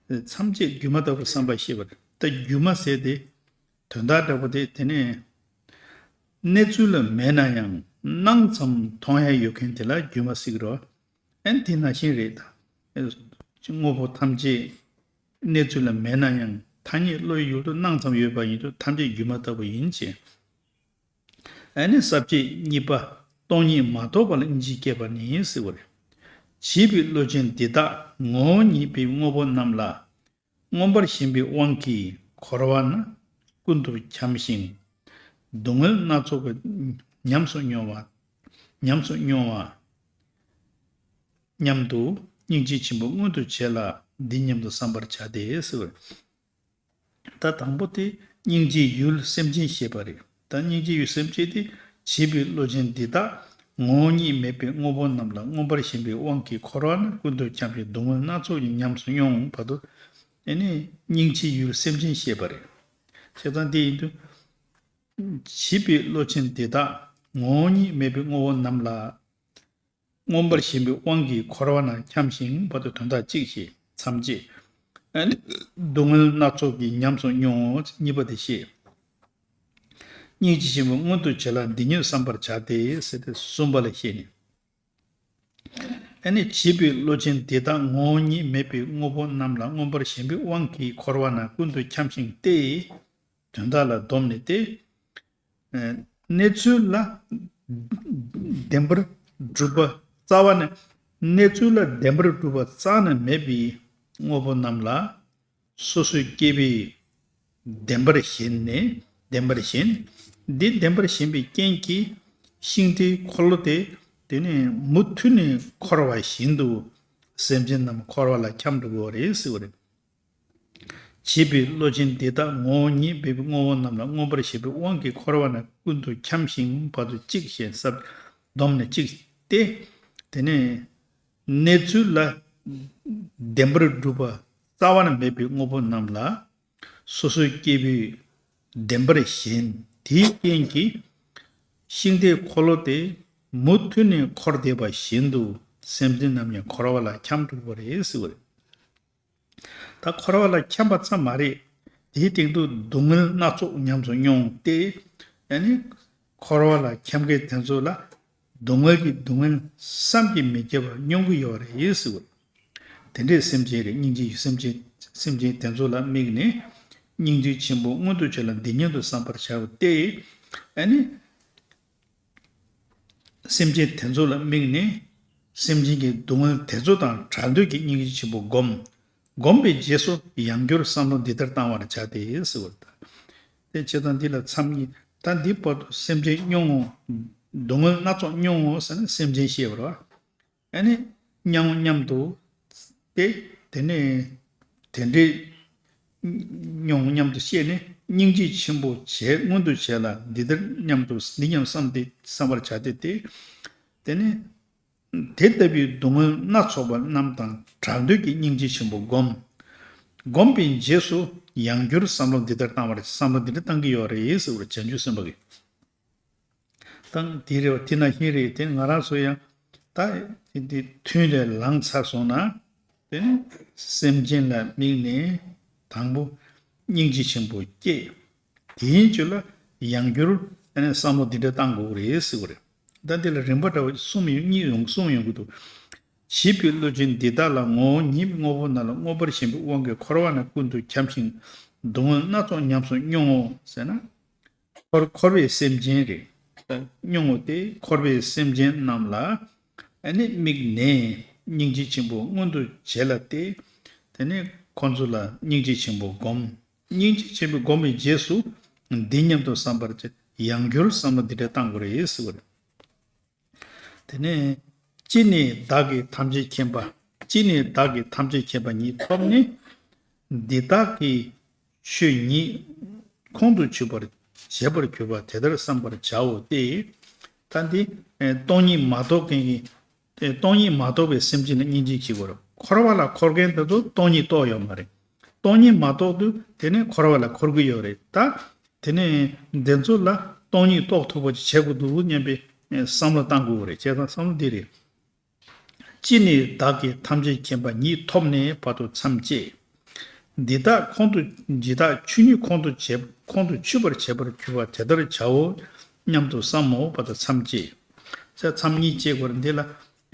མཚམས་བཅད་སྒྱུ་མ་ལྟ་བུར་བསམ་པར་བཤད་པ་རེད། ད་སྒྱུ་མ་ཟེར་དེ། དོན་དག་འདྲ་པོ་དེ་དེ་ནས། གནས་ཚུལ་ལ་མེད་ན་ཡང་སྣང་ཙམ་མཐོང་ཡ་ཡོད་མཁན་དེ་ལ་སྒྱུ་མ་ཟེར་གི་རེད། ཨན་དེ་ནང་བཞིན་རེད་ད། དངོས་པོ་ཐམས་ཅད་གནས་ཚུལ་ལ་མེད་ན་ཡང་ཐ་སྙད་བློ་ཡི་ཡུལ་དུ་སྣང་ཙམ་ཡོད་པ་ཡིན་དུས་ཐམས་ཅད་སྒྱུ་མ་ལྟ་བུ་ཡིན་ཅེས། ཨ་ནི་ས་བཅད་གཉིས་པ། སྟོང་ཉིད་མ་རྟོགས་པ་ལ་སྙིང་རྗེ་སྐྱེས་པ་ནི་ཟེར་བ་རེད། བྱིས་པའི་བློ་ཅན་འདི་དག་ངོ་བོ་ཉིད་པའི་དངོས་པོ་རྣམས་ལ་མངོན་པར་ཞེན་པའི་དབང་གིས་འཁོར་བ་ན་ཀུན་ཏུ་འཁྱམས་ཤིང་། སྡུག་བསྔལ་སྣ་ཚོགས་ཀྱིས་ཉམས་སུ་མྱོང་བ། ཉམས་སུ་མྱོང་བ་སྙམ་དུ་སྙིང་རྗེ་ཆེན་པོ་མངོན་དུ་བྱེད་ལ་འདི་སྙམ་དུ་བསམ་པར་བྱ་སྟེ་ཟེར་བ་རེད། ད་དང་པོ་དེ་སྙིང་རྗེའི་ཡུལ་སེམས་ཅན་ཞེས་པ་རེད། ད་སྙིང་རྗེའི་ཡུལ་སེམས་ཅན་དེ་བྱིས་པའི་བློ་ཅན་འདི་དག་ངོ་བོ་ཉིད་མེད་པའི་དངོས་པོ་རྣམས་ལ་མངོན་པར་ཞེན་པའི་དབང་གིས་འཁོར་བ་ན་ཀུན་ཏུ་འཁྱམས་ཤིང་སྡུག་བསྔལ་སྣ་ཚོགས་ཀྱིས་ཉམས་སུ་མྱོང་བར་དུ། དེ་ནི་སྙིང་རྗེའི་ཡུལ་སེམས་ཅན་ཞེས་པ་རེད། བྱས་ཙང་དེ་ཡིན་དུས། བྱིས་པའི་བློ་ཅན་དེ་དག་ངོ་བོ་ཉིད་མེད་པའི་དངོས་པོ་རྣམས་ལ། མངོན་པར་ཞེན་པའི་དབང་གིས་འཁོར་བ་ན་འཁྱམས་ཤིང་བར་དུ་དོན་དག་གཅིག་བཤད། མཚམས་བཅད། སྡུག་བསྔལ་སྣ་ཚོགས་ཀྱིས་ཉམས་སུ་མྱོང་། གཉིས་པ་དེ་བཤད། སྙིང་རྗེ་ཆེན་པོ་མངོན་དུ་བྱེད་ལ་འདི་ཉིད་བསམ་པར་བྱ་སྟེ་ཟེར་ཏེ་གསུམ་པ་ལ་བཤད་ནས། ཨ་ནི་བྱིས་པའི་བློ་ཅན་དེ་དག་ངོ་བོ་ཉིད་མེད་པའི་དངོས་པོ་རྣམས་ལ་མངོན་པར་ཞེན་པའི་དབང་གིས་འཁོར་བ་ན་ཀུན་ཏུ་འཁྱམས་ཤིང་སྟེ། དོན་དག་ལ་བསྡོམས་ནས་ཏེ། གནས་ཚུལ་ལ་བདེན་པར་གྲུབ་པ་རྩ་བ་ནས། གནས་ཚུལ་ལ་བདེན་པར་གྲུབ་པ་རྩ་ནས་མེད་པའི་དངོས་པོ་རྣམས་ལ་སོ་སོའི་སྐྱེ་བོས་བདེན་པར་ཞེན་ནས་བདེན་པར་ཞེན། འདི་བདེན་པར་ཞེན་པའི་རྐྱེན་གྱིས་ ཤིང་རྟའི་འཁོར་ལོ་དེ་དེ་ནས་མུ་མཐུད་ནས་འཁོར་བ་བཞིན་དུ་སེམས་ཅན་རྣམས་འཁོར་བ་ལ་འཁྱམས་འགྲོ་གི་ཡོད་རེད་ཟེར་བ་རེད། བྱིས་པའི་བློ་ཅན་འདི་དག་ངོ་བོ་ཉིད་མེད་པའི་དངོས་པོ་རྣམས་ལ་མངོན་པར་ཞེན་པའི་དབང་གིས་འཁོར་བ་ན་ཀུན་ཏུ་འཁྱམས་ཤིང་བར་དུ་གཅིག་ཞེས་སར་བསྡོམས་ནས་གཅིག་སྟེ། དེ་ནས་གནས་ཚུལ་ལ་བདེན་པར་གྲུབ་པ་རྩ་བ་ནས་མེད་པའི་དངོས་པོ་རྣམས་ལ་སོ་སོའི་སྐྱེ་བོས་བདེན་པར་ཞེན། དེའི་རྐྱེན་གྱིས་ཤིང་རྟའི་འཁོར་ལོ་དེ་མུ་མཐུད་ནས་འཁོར་བསྡད་པ་བཞིན་དུ་སེམས་ཅན་རྣམས་ཡང་འཁོར་བ་ལ་འཁྱམས་འགྲོ་གི་རེད་ཟེར་བ་རེད། ད་འཁོར་བ་ལ་འཁྱམས་པ་ཙམ་མ་རེད། དེའི་སྟེང་དུ་སྡུག་བསྔལ་སྣ་ཚོགས་ཉམས་སུ་མྱོང་སྟེ། ཨ་ནི་འཁོར་བ་ལ་འཁྱམས་མཁན་དེ་ཚོ་ལ་སྡུག་བསྔལ་གྱི་སྡུག་བསྔལ་བསམ་གྱིས་མི་ཁྱབ་པ་མྱོང་གི་ཡོད་རེད་ཟེར་བ། དེ་འདྲའི་སེམས་ཅན་རེད། སྙིང་རྗེ་ཡི་སེམས་ཅན་སེམས་ཅན་དེ་ཚོ་ལ་དམིགས་ནས་སྙིང་རྗེ་ཆེན་པོ་མངོན་དུ་བྱས་ལ་འདི་སྙམ་དུ་བསམ་པར་བྱའོ་སྟེ། ཨ་ནི། སེམས་ཅན་དེ་ཚོ་ལ་དམིགས་ནས་སེམས་ཅན་གྱི་སྡུག་བསྔལ་དེ་ཚོ་དང་བྲལ་འདོད་ཀྱི་སྙིང་རྗེ་ཆེན་པོ་བསྒོམ། བསྒོམས་པའི་རྗེས་སུ་ཡང་བསྐྱར་བསམ་བློ་འདི་ལྟར་བཏང་བར་བྱ་སྟེ་ཟེར་བ་དང་། དེ་བྱས་ཙང་འདི་ལ་མཚམས་གཉིས། ད་འདི་བར་དུ་སེམས་ཅན་མྱོང་ངོ་། སྡུག་བསྔལ་སྣ་ཚོགས་མྱོང་ངོ་ཟེར་ན་སེམས་ཅན་ཤེས་པ་རེད་བ། ཨ་ནི་མཉམ་མཉམ་དུ་སྟེ། དེ་ནས་དེ་འདྲའི་མྱོང་མཉམ་དུ་བཤད་ནས་སྙིང་རྗེ་ཆེན་པོ་བྱས་མངོན་དུ་བྱས་ལ་འདི་ལྟར་མཉམ་དུ་འདི་སྙམ་བསམ་སྟེ་བསམ་པར་བྱ་སྟེ་སྟེ། དེ་ནས་དེ་ལྟ་བུའི་སྡུག་བསྔལ་སྣ་ཚོགས་པ་རྣམས་དང་བྲལ་འདོད་ཀྱི་སྙིང་རྗེ་ཆེན་པོ་བསྒོམ། བསྒོམས་པའི་རྗེས་སུ་ཡང་བསྐྱར་བསམ་བློ་འདི་ལྟར་བཏང་བར་བསམ་བློ་འདི་འདྲ་བཏང་གི་ཡོད་རེད་ཟེར་བར་བྱང་ཆུབ་སེམས་དཔའ་གིས། དང་དེ་རེད་བ། དེ་ནང་བཞིན་རེད། དེ་ང་རང་ཚོ་ཡང་ད་དེ་དེ་ཐུན་ལས་ལངས་ཚར་སོང་ན། དེ་ནི་སེམས་ཅན་ལ་དམིགས་ནས་དང་པོ་སྙིང་རྗེ་ཆེན་པོ་སྐྱེས། དེའི་རྗེས་ལ་ཡང་བསྐྱར་ཨ་ནི་བསམ་བློ་འདི་འདྲ་བཏང་དགོས་རེད་ཟེར་བ་རེད། ད་འདི་ལ་རིམ་པ་འདྲ་བ་གསུམ་ཡོད། གཉིས་ཡོང་གསུམ་ཡོང་གི་འདུག་བྱིས་པའི་བློ་ཅན་འདི་དག་ལ་ངོ་བོ་ཉིད་དངོས་པོ་རྣམས་ལ་མངོན་པར་ཞེན་པའི་དབང་གིས་འཁོར་བ་ན་ཀུན་ཏུ་འཁྱམས་ཤིང་སྡུག་བསྔལ་སྣ་ཚོགས་ཉམས་སུ་མྱོང་ངོ་ཟེར་ན། འཁོར་འཁོར་བའི་སེམས་ཅན་རེད། མྱོང་ངོ་སྟེ། འཁོར་བའི་སེམས་ཅན་རྣམས་ལ་ཨ་ནི་དམིགས་ནས་སྙིང་རྗེ་ཆེན་པོ་མངོན་དུ་བྱས་ལ་སྟེ། དེ་ནས་ཁོང་ཚོ་ལ་སྙིང་རྗེ་ཆེན་པོ་བསྒོམ། སྙིང་རྗེ་ཆེན་པོ་བསྒོམས་པའི་རྗེས་སུ་འདི་སྙམ་དུ་བསམ་པར་བྱ། ཡང་བསྐྱར་བསམ་བློ་འདི་འདྲ་བཏང་དགོས་རེད་ཟེར་བ་རེད། དེ་ནས་ཅི་ནས་བདག་གིས་ཐམས་ཅད་མཁྱེན་པ། ཅི་ནས་བདག་གིས་ཐམས་ཅད་མཁྱེན་པ་ཉིད་ཐོབ་ནས། འདི་དག་གི་ཆོས་ཉིད་ཁོང་དུ་ཆུད་པར་བྱེད་པར་གྱུར་པ་དེ་ལྟར་བསམ་པར་བྱའོ་སྟེ། ད་འདི་སྟོང་ཉིད་མ་རྟོགས་མཁན་གྱི་སྟོང་ཉིད་མ་རྟོགས་པའི་སེམས་ཅན་ལ་སྙིང་རྗེ་སྐྱེ་དགོས་རེད། འཁོར་བ་ལ་འཁོར་མཁན་དེ་ཚོ་སྟོང་ཉིད་རྟོགས་ཡོད་མ་རེད། སྟོང་ཉིད་མ་རྟོགས་དུས་དེ་ནས་འཁོར་བ་ལ་འཁོར་གྱི་ཡོད་རེད་ད། དེ་ནས་འདི་ཚོ་ལ་སྟོང་ཉིད་རྟོགས་ཐུབ་པ་ཅིག་བྱེད་དགོས་འདུག་སྙམ་པའི་བསམ་བློ་བཏང་དགོས་རེད། བྱས་ཙང་བསམ་བློ་འདི་རེད། ཅི་ནས་བདག་གིས་ཐམས་ཅད་མཁྱེན་པ་ཉིད་ཐོབ་ནས་བར་དུ་མཚམས་བཅད། འདི་དག་ཁོང་དུ་འདི་དག་ཆོས་ཉིད་ཁོང་དུ་བྱེད་ཁོང་དུ་ཆུད་པར་བྱེད་པར་གྱུར་པ་དེ་ལྟར་བྱའོ་སྙམ་དུ་བསམ་མོ་བར་དུ་མཚམས་བཅད། ས་མཚམས་གཉིས་བཅད་དགོས་རེད། འདི་ལ་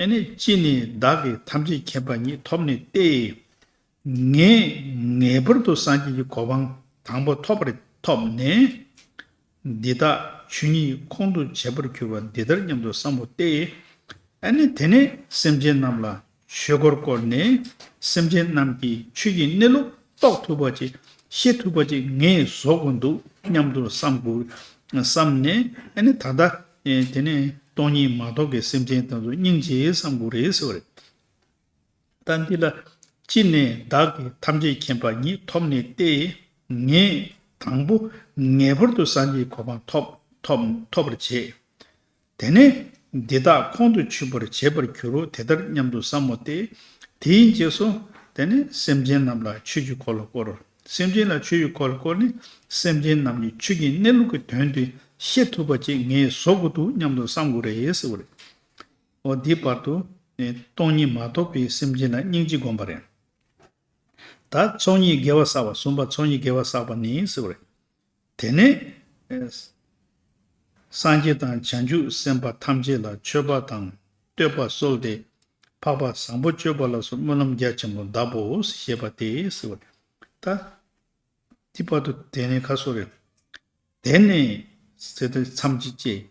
ཨེ་ནི་ཅི་ནས་བདག་གིས་ཐམས་ཅད་མཁྱེན་པ་ཉིད་ཐོབ་ནས་ཏེ། ངས་ངེས་པར་དུ་སངས་རྒྱས་ཀྱི་གོ་འཕང་དང་པོ་ཐོབ་པར་ཐོབ་ནས། འདི་དག་ཆོས་ཉིད་ཁོང་དུ་བྱེད་པར་གྱུར་པ་འདི་ལྟར་སྙམ་དུ་བསམ་མོ་སྟེ། ཨ་ནི་དེ་ནས་སེམས་ཅན་རྣམས་ལ་ཆོས་འཁོར་བསྐོར་ནས་སེམས་ཅན་རྣམས་ཀྱི་ཆོས་ཀྱི་གནས་ལུགས་རྟོགས་ཐུབ་པ་ཅིག་ཤེས་ཐུབ་པ་ཅིག་ངས་བཟོ་དགོས་འདུག་སྙམ་དུ་བསམ་དགོས་བསམ་ནས། ཨ་ནི་ད་ལྟ་དེ་ནས་སྟོང་ཉིད་མ་རྟོགས་པའི་སེམས་ཅན་དེ་ཚོ་སྙིང་རྗེ་བསམ་དགོས་རེད་ཟེར་བ་རེད། ད་འདི་ལ་ཅི་ནས་བདག་གིས་ཐམས་ཅད་མཁྱེན་པ་ཉིད་ཐོབ་ནས་ཏེ། ངས་དང་པོ་ངེས་པར་དུ་སངས་རྒྱས་གོ་འཕང་ཐོབ་ཐོབ་ཐོབ་པར་བྱེད། དེ་ནས་འདི་དག་ཁོང་དུ་ཆུད་པར་བྱེད་པར་འགྱུར་རོ་དེ་ལྟར་སྙམ་དུ་བསམ་མོ་སྟེ། དེའི་རྗེས་སུ་དེ་ནས་སེམས་ཅན་རྣམས་ལ་ཆོས་ཀྱི་འཁོར་ལོ་བསྐོར། སེམས་ཅན་ལ་ཆོས་ཀྱི་འཁོར་ལོ་བསྐོར་ནས་སེམས་ཅན་རྣམས་ཀྱི་ཆོས་ཀྱི་གནས་ལུགས་ཀྱི་དོན་དེ་ཤེས་ཐུབ་པ་ཅིག་ངས་བཟོ་དགོས་འདུག་སྙམ་དུ་བསམ་དགོས་རེད་ཟེར་བ་རེད། འོ་འདི་བར་དུ་ནི་སྟོང་ཉིད་མ་རྟོགས་པའི་སེམས་ཅན་ལ་སྙིང་རྗེ་བསྒོམ་པ་རེད། ད་ཚོགས་གཉིས་དགེ་བ་བསགས་པ། གསུམ་པ་ཚོགས་གཉིས་དགེ་བ་བསགས་པ་ནི་ཟེར་བ་རེད། དེ་ནས་སངས་རྒྱས་དང་བྱང་ཆུབ་སེམས་དཔའ་ཐམས་ཅད་ལ་མཆོད་པ་དང་བསྟོད་པ་གསོལ་ཏེ་འཕགས་པ་བཟང་པོ་སྤྱོད་པ་ལ་སོགས་སྨོན་ལམ་རྒྱ་ཆེན་པོ་གདབ་བོ་ཞེས་པ་སྟེ་ཟེར་བ་རེད། ད་འདི་བར་དུ་དེ་ནས་ཁ་སོ་རེད། དེ་ནས་ཟེར་ཏེ་མཚམས་གཅིག་བཅད།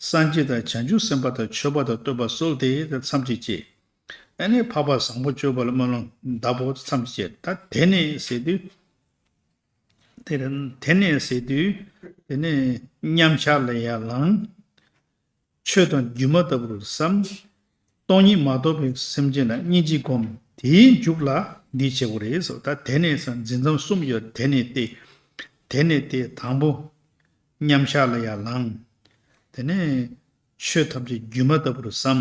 སངས་རྒྱས་དང་བྱང་ཆུབ་སེམས་དཔའ་དང་མཆོད་པ་དང་བསྟོད་པ་གསོལ་ཏེ་དེ་མཚམས་གཅིག་བཅད། ཨ་ནི་འཕགས་པ་བཟང་པོ་སྤྱོད་པ་ལ་སྨོན་ལམ་གདབ་བོ་མཚམས་གཅིག་བཅད། ད་དེ་ནས་ཟེར་དུས། དེ་དེ་ནས་ཟེར་དུས་དེ་ནས་མཉམ་གཞག་ལ་ཡར་ལངས། ཆོས་དང་སྒྱུ་མ་ལྟ་བུར་བསམ། སྟོང་ཉིད་མ་རྟོགས་པའི་སེམས་ཅན་ལ་སྙིང་རྗེ་སྒོམ། དེའི་མཇུག་ལ་འདི་བྱེད་དགོས་རེད་ཟེར། ད་དེ་ནས་ཟེར་འཛིན་མཚམས་གསུམ་ཡོད། དེ་ནས་ཏེ། དེ་ནས་ཏེ་དང་པོ། མཉམ་གཞག་ལ་ཡང་ལངས། དེ་ནས་ཆོས་ཐམས་ཅད་སྒྱུ་མ་ལྟ་བུར་བསམ།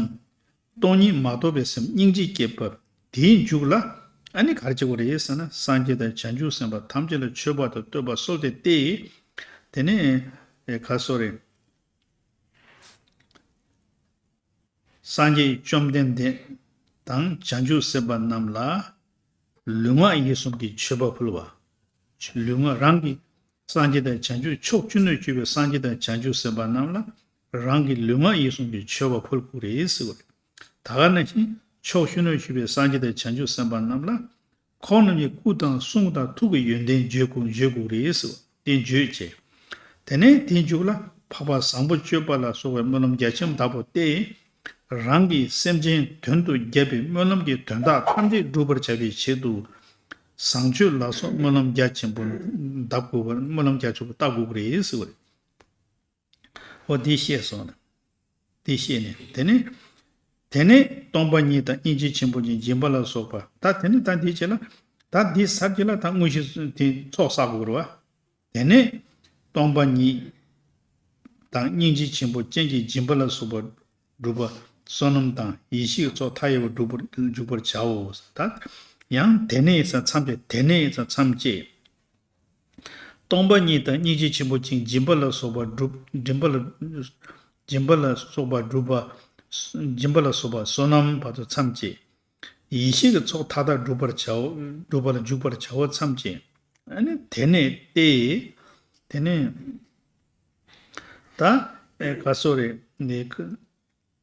སྟོང་ཉིད་མ་རྟོགས་པའི་སེམས་སྙིང་རྗེ་སྐྱེས་པ། དེའི་མཇུག་ལ་ཨ་ནི་ག་རེ་བྱེད་དགོས་རེད་ཟེར་ན། སངས་རྒྱས་དང་བྱང་ཆུབ་སེམས་དཔའ་ཐམས་ཅད་ལ་མཆོད་པ་དང་བསྟོད་པ་གསོལ་ཏེ་སྟེ། དེ་ནས་ཨེ་ག་སོ་རེད། སངས་རྒྱས་བཅོམ་ལྡན་འདས་དང་བྱང་ཆུབ་སེམས་དཔའ་རྣམས་ལ་ལུས་ངག་ཡིད་གསུམ་གྱི་མཆོད་པ་ཕུལ་བ། ལུས་ངག་རང་གི་སངས་རྒྱས་དང་བྱང་ཆུབ་ཕྱོགས་བཅུ་ནས་བཞུགས་པའི་སངས་རྒྱས་དང་བྱང་ཆུབ་སེམས་དཔའ་རྣམས་ལ་རང་གི་ལུས་ངག་ཡིད་གསུམ་གྱི་མཆོད་པ་ཕུལ་དགོས་རེད་ཟེར་བ་རེད། ད་ག་ནང་བཞིན་ཕྱོགས་བཅུ་ནས་བཞུགས་པའི་སངས་རྒྱས་དང་བྱང་ཆུབ་སེམས་དཔའ་རྣམས་ལ་ཁོང་རྣམས་ཀྱི་སྐུ་དང་གསུང་དང་ཐུགས་ཀྱི་ཡོན་ཏན་བརྗོད་དགོས་བརྗོད་དགོས་རེད་ཟེར་བ་དེ་བརྗོད་བྱས། དེ་ནས་དེའི་མཇུག་ལ་འཕགས་པ་བཟང་པོ་སྤྱོད་པ་ལ་སོགས་པའི་སྨོན་ལམ་རྒྱ་ཆེན་དག་པོ་སྟེ། རང་གིས་སེམས་ཅན་དོན་དུ་བརྒྱབ་པའི་སྨོན་ལམ་གྱི་དོན་དག་ཐམས་ཅད་འགྲུབ་པར་བྱ་བའི་ཆེད་དུ། བཟང་སྤྱོད་ལ་སོགས་སྨོན་ལམ་རྒྱ་ཆེན་པོ་གདབ་དགོས་པར་སྨོན་ལམ་རྒྱ་ཆེན་པོ་བཏབ་དགོས་ཀྱི་རེད་ཟེར་བ་རེད། འོ་འདི་བཤད་སོང་ན། འདི་བཤད་ནས་དེ་ནས། དེ་ནས་སྟོང་པ་ཉིད་དང་སྙིང་རྗེ་ཆེན་པོ་ཅན་སྦྱིན་པ་ལ་སོགས་པ། ད་དེ་ནས་ད་འདི་བྱས་ལ། ད་འདི་ཚར་གྱི་ལ་ད་དངོས་གཞི་དེ་ཚོགས་བསགས་དགོས་རེད་བ། དེ་ནས་སྟོང་པ་ཉིད་དང་སྙིང་རྗེ་ཆེན་པོ་ཅན་གྱི་སྦྱིན་པ་ལ་སོགས་པ་སྒྲུབ་པ་བསོད་ནམས་དང་ཡེ་ཤེས་ཀྱི་ཚོགས་མཐའ་ཡས་པ་སྒྲུབ་པར་འཇུག་པར་བྱའོ། ད་ཡང་དེ་ནས་ས་མཚམས་བཅད། དེ་ནས་ས་མཚམས་བཅད། སྟོང་པ་ཉིད་དང་སྙིང་རྗེ་ཆེན་པོ་ཅན་སྦྱིན་པ་ལ་སོགས་པ་སྒྲུབ། སྦྱིན་པ་ལ། སྦྱིན་པ་ལ་སོགས་པ་སྒྲུབ་པ། སྦྱིན་པ་ལ་སོགས་པ་བསོད་ནམས་བར་དུ་མཚམས་བཅད། ཡེ་ཤེས་ཀྱི་ཚོགས་མཐའ་དག་སྒྲུབ་པར་བྱའོ། སྒྲུབ་པ་ལ་འཇུག་པར་བྱའོ་མཚམས་བཅད། ཨ་ནི་དེ་ནས་ཏེ། དེ་ནས་ད་ཨེ་ག་སོ་རེ་ནས།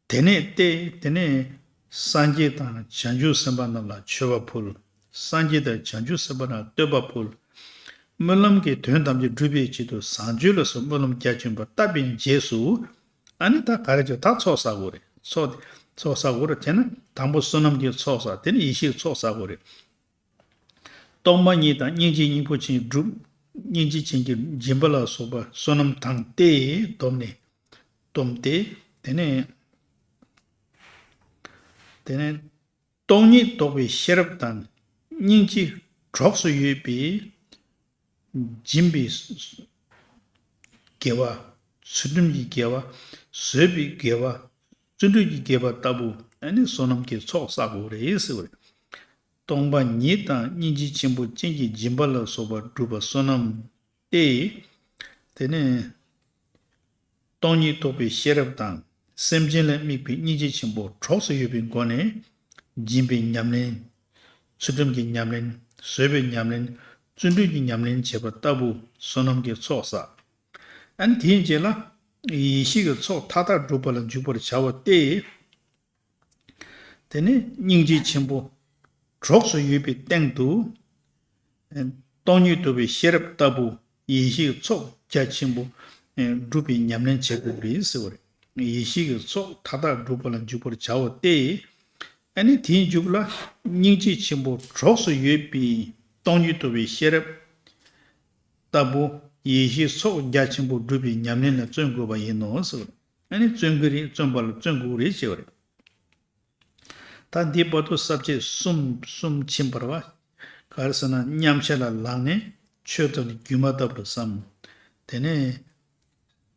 དེ་ནས་ཏེ། དེ་ནས་སངས་རྒྱས་དང་བྱང་ཆུབ་སེམས་དཔའ་རྣམས་ལ་མཆོད་པ་ཕུལ། སངས་རྒྱས་དང་བྱང་ཆུབ་སེམས་དཔའ་རྣམས་ལ་བསྟོད་པ་ཕུལ། སྨོན་ལམ་གྱི་དོན་ཐམས་ཅད་སྒྲུབ་པའི་ཆེད་དུ་བཟང་སྤྱོད་ལ་སོགས་སྨོན་ལམ་རྒྱ་ཆེན་པོ་བཏབ་པའི་རྗེས་སུ། ཨ་ནི་ད་ག་རེ་བྱེད། ད་ཚོགས་བསགས་དགོས་རེད། ཚོགས་ཚོགས་བསགས་དགོས་རེད། དེ་ནས་དང་པོ་བསོད་ནམས་ཀྱི་ཚོགས་བསགས། དེ་ནས་ཡེ་ཤེས་ཀྱི་ཚོགས་བསགས་དགོས་རེད། སྟོང་པ་ཉིད་དང་སྙིང་རྗེ་སྙིང་པོ་ཅན་སྒྲུབ། སྙིང་རྗེ་ཅན་གྱི་སྦྱིན་པ་ལ་སོགས་པ་བསོད་ནམས་དང་སྟེ་བསྡོམས་ནས། བསྡོམས་ཏེ། དེ་ནས། དེ་ནས་སྟོང་ཉིད་རྟོགས་པའི་ཤེས་རབ་དང་། སྙིང་རྗེ་གྲོགས་སུ་ཡོད་པའི་སྦྱིན་པའི་དགེ་བ། ཚུལ་ཁྲིམས་ཀྱི་དགེ་བ། བཟོད་པའི་དགེ་བ། བརྩོན་འགྲུས་ཀྱི་དགེ་བ་ལྟ་བུ་ཨ་ནི་བསོད་ནམས་ཀྱི་ཚོགས་བསགས་དགོས་རེད་ཟེར་བ་རེད། སྟོང་པ་ཉིད་དང་སྙིང་རྗེ་ཆེན་པོ་ཅན་གྱི་སྦྱིན་པ་ལ་སོགས་པ་སྒྲུབ་པ་བསོད་ནམས་ཏེ། དེ་ནས་སྟོང་ཉིད་རྟོགས་པའི་ཤེས་རབ་དང་སེམས་ཅན་ལ་དམིགས་པའི་སྙིང་རྗེ་ཆེན་པོ་གྲོགས་སུ་ཡོད་པའི་སྒོ་ནས་སྦྱིན་པའི་ཉམས་ལེན། ཚུལ་ཁྲིམས་ཀྱི་ཉམས་ལེན། བཟོད་པའི་ཉམས་ལེན། བརྩོན་འགྲུས་ཀྱི་ཉམས་ལེན་བྱེད་པ་ལྟ་བུ་བསོད་ནམས་ཀྱི་ཚོགས་བསགས། ཨ་ནི་དེའི་རྗེས་ལ་ཡེ་ཤེས་ཀྱི་ཚོགས་མཐའ་དག་སྒྲུབ་པ་ལ་འཇུག་པར་བྱ་བ་སྟེ། དེ་ནས་སྙིང་རྗེ་ཆེན་པོ་གྲོགས་སུ་ཡོད་པའི་སྟེང་དུ། སྟོང་ཉིད་རྟོགས་པའི་ཤེས་རབ་ལྟ་བུ་ཡེ་ཤེས་ཀྱི་ཚོགས་རྒྱ་ཆེན་པོ་སྒྲུབ་པའི་ཉམས་ལེན་བྱེད་དགོས་རེད་ཟེར་བ་རེད། ཡེ་ཤེས་ཀྱི་ཚོགས་མཐའ་དག་སྒྲུབ་པ་ལ་འཇུག་པར་བྱ་བ་སྟེ། ཨ་ནི་དེའི་མཇུག་ལ་སྙིང་རྗེ་ཆེན་པོ་གྲོགས་སུ་ཡོད་པའི་སྟོང་ཉིད་རྟོགས་པའི་ཤེས་རབ་ལྟ་བུ་ཡེ་ཤེས་ཚོགས་རྒྱ་ཆེན་པོ་སྒྲུབ་པའི་ཉམས་ལེན་ལ་བརྩོན་དགོས་པ་ཡིན་ནོ་ཟེར་བ་རེད། ཨ་ནི་བརྩོན་གྱི་རེད། བརྩོན་པ་ལ་བརྩོན་དགོས་རེད་ཅེས་པ་རེད། ད་འདི་བར་དུ་ས་བཅད་གསུམ་གསུམ་ཕྱིན་པ་རེད་བ། ག་རེ་ཟེར་ན་མཉམ་གཞག་ལ་ལངས་ནས་ཆོས་ཐམས་ཅད་སྒྱུ་མ་ལྟ་བུར་བསམ། དེ་ནས་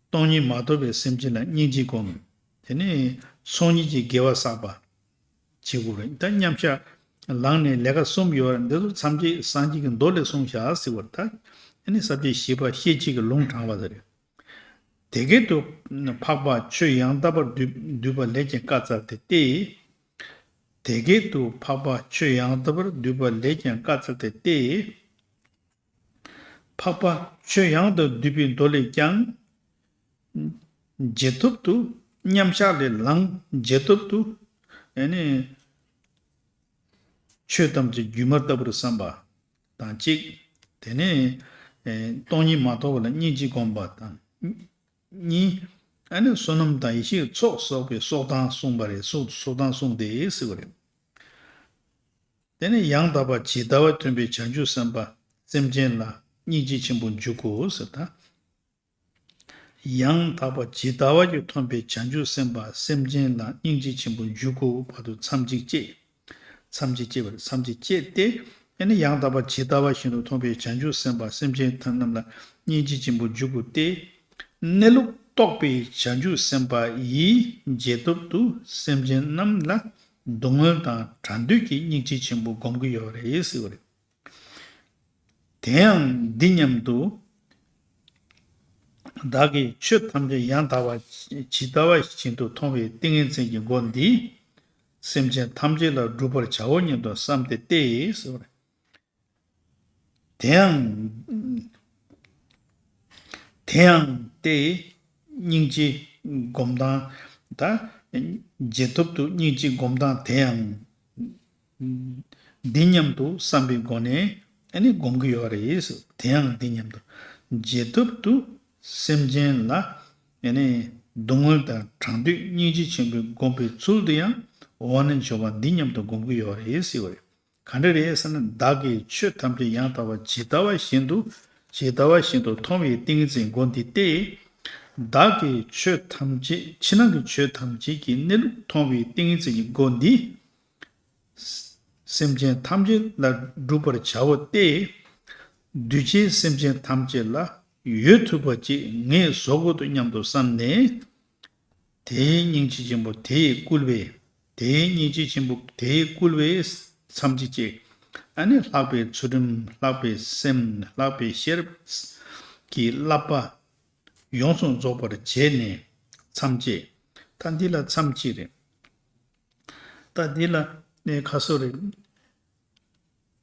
སྟོང་ཉིད་མ་རྟོགས་པའི་སེམས་ཅན་ལ་སྙིང་རྗེ་སྒོམ། དེ་ནས་ཚོགས་གཉིས་ཀྱི་དགེ་བ་བསགས་པ་བྱེད་དགོས་རེད། ད་མཉམ་གཞག་ལངས་ནས་ལས་ཀ་གསུམ་ཡོད་རེད། འདི་ཚོ་ཐམས་ཅད་སངས་རྒྱས་ཀྱི་མདོ་ལས་གསུངས་བཞག་ཟེར་བ་རེད། ད་ཨ་ནི་ས་བཅད་བཞི་པ་ཤེས་བྱེད་ཀྱི་ལུང་དྲངས་པ་དེ་རེད། དེ་སྐད་དུ་འཕགས་པ་ཆོས་ཡང་དག་པར་སྡུད་སྡུད་པ་ལས་ཀྱང་བཀའ་སྩལ་ཏེ་སྟེ། དེ་སྐད་དུ་འཕགས་པ་ཆོས་ཡང་དག་པར་སྡུད་པ་ལས་ཀྱང་བཀའ་སྩལ་ཏེ་སྟེ། འཕགས་པ་ཆོས་ཡང་དག་སྡུད་པའི་མདོ་ལས་ཀྱང་། རྗེས་ཐོབ་ཏུ་མཉམ་གཞག་ལས་ལངས། རྗེས་ཐོབ་ཏུ་ཨ་ནི་ཆོས་ཐམས་ཅད་སྒྱུ་མ་ལྟ་བུར་བསམ་པ་དང་གཅིག་དེ་ནས་ཨེ་སྟོང་ཉིད་མ་རྟོགས་པ་ལ་སྙིང་རྗེ་སྒོམ་པ་དང་གཉིས། ཨ་ནི་བསོད་ནམས་དང་ཡེ་ཤེས་ཀྱི་ཚོགས་གསོག་པའི་གསོག་སྟངས་གསུངས་པ་རེད། གསོག་གསོག་སྟངས་གསུངས་ཏེ་ཟེར་བ་རེད། དེ་ནས་ཡང་དག་པ་ཇི་ལྟ་བ་མཐུན་པའི་བྱང་ཆུབ་སེམས་དཔའ་སེམས་ཅན་ལ་སྙིང་རྗེ་ཆེན་པོ་འཇུག་གོ་ཟེར་ད། ཡང་དག་པ་ཇི་ལྟ་བ་ཞིག་མཐོང་བའི་བྱང་ཆུབ་སེམས་དཔའ་སེམས་ཅན་ལ་སྙིང་རྗེ་ཆེན་པོ་འཇུག་གོ་བར་དུ་མཚམས་གཅིག་བཅད། མཚམས་གཅིག་བཅད་པར་མཚམས་གཅིག་བཅད་དེ། ཨ་ནི་ཡང་དག་པ་ཇི་ལྟ་བ་བཞིན་དུ་མཐོང་བའི་བྱང་ཆུབ་སེམས་དཔའ་སེམས་ཅན་ཐམས་རྣམས་ལ་སྙིང་རྗེ་ཆེན་པོ་འཇུག་གོ་སྟེ། གནས་ལུགས་རྟོགས་པའི་བྱང་ཆུབ་སེམས་དཔའ་ཡིས་རྗེས་ཐོབ་ཏུ་སེམས་ཅན་རྣམས་ལ་སྡུག་བསྔལ་དང་བྲལ་འདོད་ཀྱི་སྙིང་རྗེ་ཆེན་པོ་སྒོམ་གྱི་ཡོད་རེད་ཟེར་བ་རེད། དེ་ཡང་འདི་སྙམ་དུ། བདག་གིས་ཆོས་ཐམས་ཅད་ཡང་དག་པ་ཇི་ལྟ་བ་བཞིན་དུ་མཐོང་བའི་ཏིང་ངེ་འཛིན་གྱི་སྒོ་འདིས། སེམས་ཅན་ཐམས་ཅད་ལ་བསྒྲུབ་པར་བྱའོ་སྙམ་དུ་བསམས་ཏེ་སྟེ་ཟེར་བ་རེད། དེ་ཡང་། དེ་ཡང་སྟེ། སྙིང་རྗེ་སྒོམ་སྟངས་ད། རྗེས་ཐོབ་ཏུ་སྙིང་རྗེ་སྒོམ་སྟངས་དེ་ཡང་། འདི་སྙམ་དུ་བསམ་པའི་སྒོ་ནས་ཨ་ནི་སྒོམ་གྱི་ཡོད་རེད། དེ་ཡང་འདི་སྙམ་དུ། རྗེས་ཐོབ་ཏུ་སེམས་ཅན་ལ་ཨ་ནི་སྡུག་བསྔལ་དང་བྲལ་འདོད་སྙིང་རྗེ་ཆེན་པོས་སྒོམ་པའི་ཚུལ་དུ་ཡང་འོག་ནས་འཇོག་པ་འདི་སྙམ་དུ་སྒོམ་གྱི་ཡོད་རེད་ཟེར་བ་རེད། ག་འདྲ་རེད་ཟེར་ན། བདག་གིས་ཆོས་ཐམས་ཅད་ཡང་དག་པ་ཇི་ལྟ་བ་བཞིན་དུ་ཇི་ལྟ་བ་བཞིན་དུ་མཐོང་བའི་ཏིང་ངེ་འཛིན་སྒོ་འདི་སྟེ། བདག་གིས་ཆོས་ཐམས་ཅད་ཕྱི་ནང་གི་ཆོས་ཐམས་ཅད་ཀྱི་གནས་ལུགས་མཐོང་བའི་ཏིང་ངེ་འཛིན་གྱི་སྒོ་འདིས། སེམས་ཅན་ཐམས་ཅད་ལ་བསྒྲུབ་པར་བྱའོ་སྟེ། འདུས་བྱས་སེམས་ཅན་ཐམས་ཅད་ལ་ཡོད་ཐུབ་པ་ཅིག་ངས་བཟོ་དགོས་འདུག་སྙམ་དུ་བསམས་ནས། དེའི་སྙིང་རྗེ་ཆེན་པོ་དེས་བསྐུལ་བས། དེའི་སྙིང་རྗེ་ཆེན་པོ་དེས་བསྐུལ་བས་མཚམས་གཅིག་བཅད། ཨ་ནི་ལྷག་པའི་ཚུལ་ཁྲིམས། ལྷག་པའི་སེམས། ལྷག་པའི་ཤེས་རབ་ཀྱི་བསླབ་པ་ཡོངས་སུ་རྫོགས་པར་བྱས་ནས་མཚམས་བཅད། ད་འདི་ལ་མཚམས་གཅིག་རེད། ད་འདི་ལ་ནས་ཁ་སོ་རེད།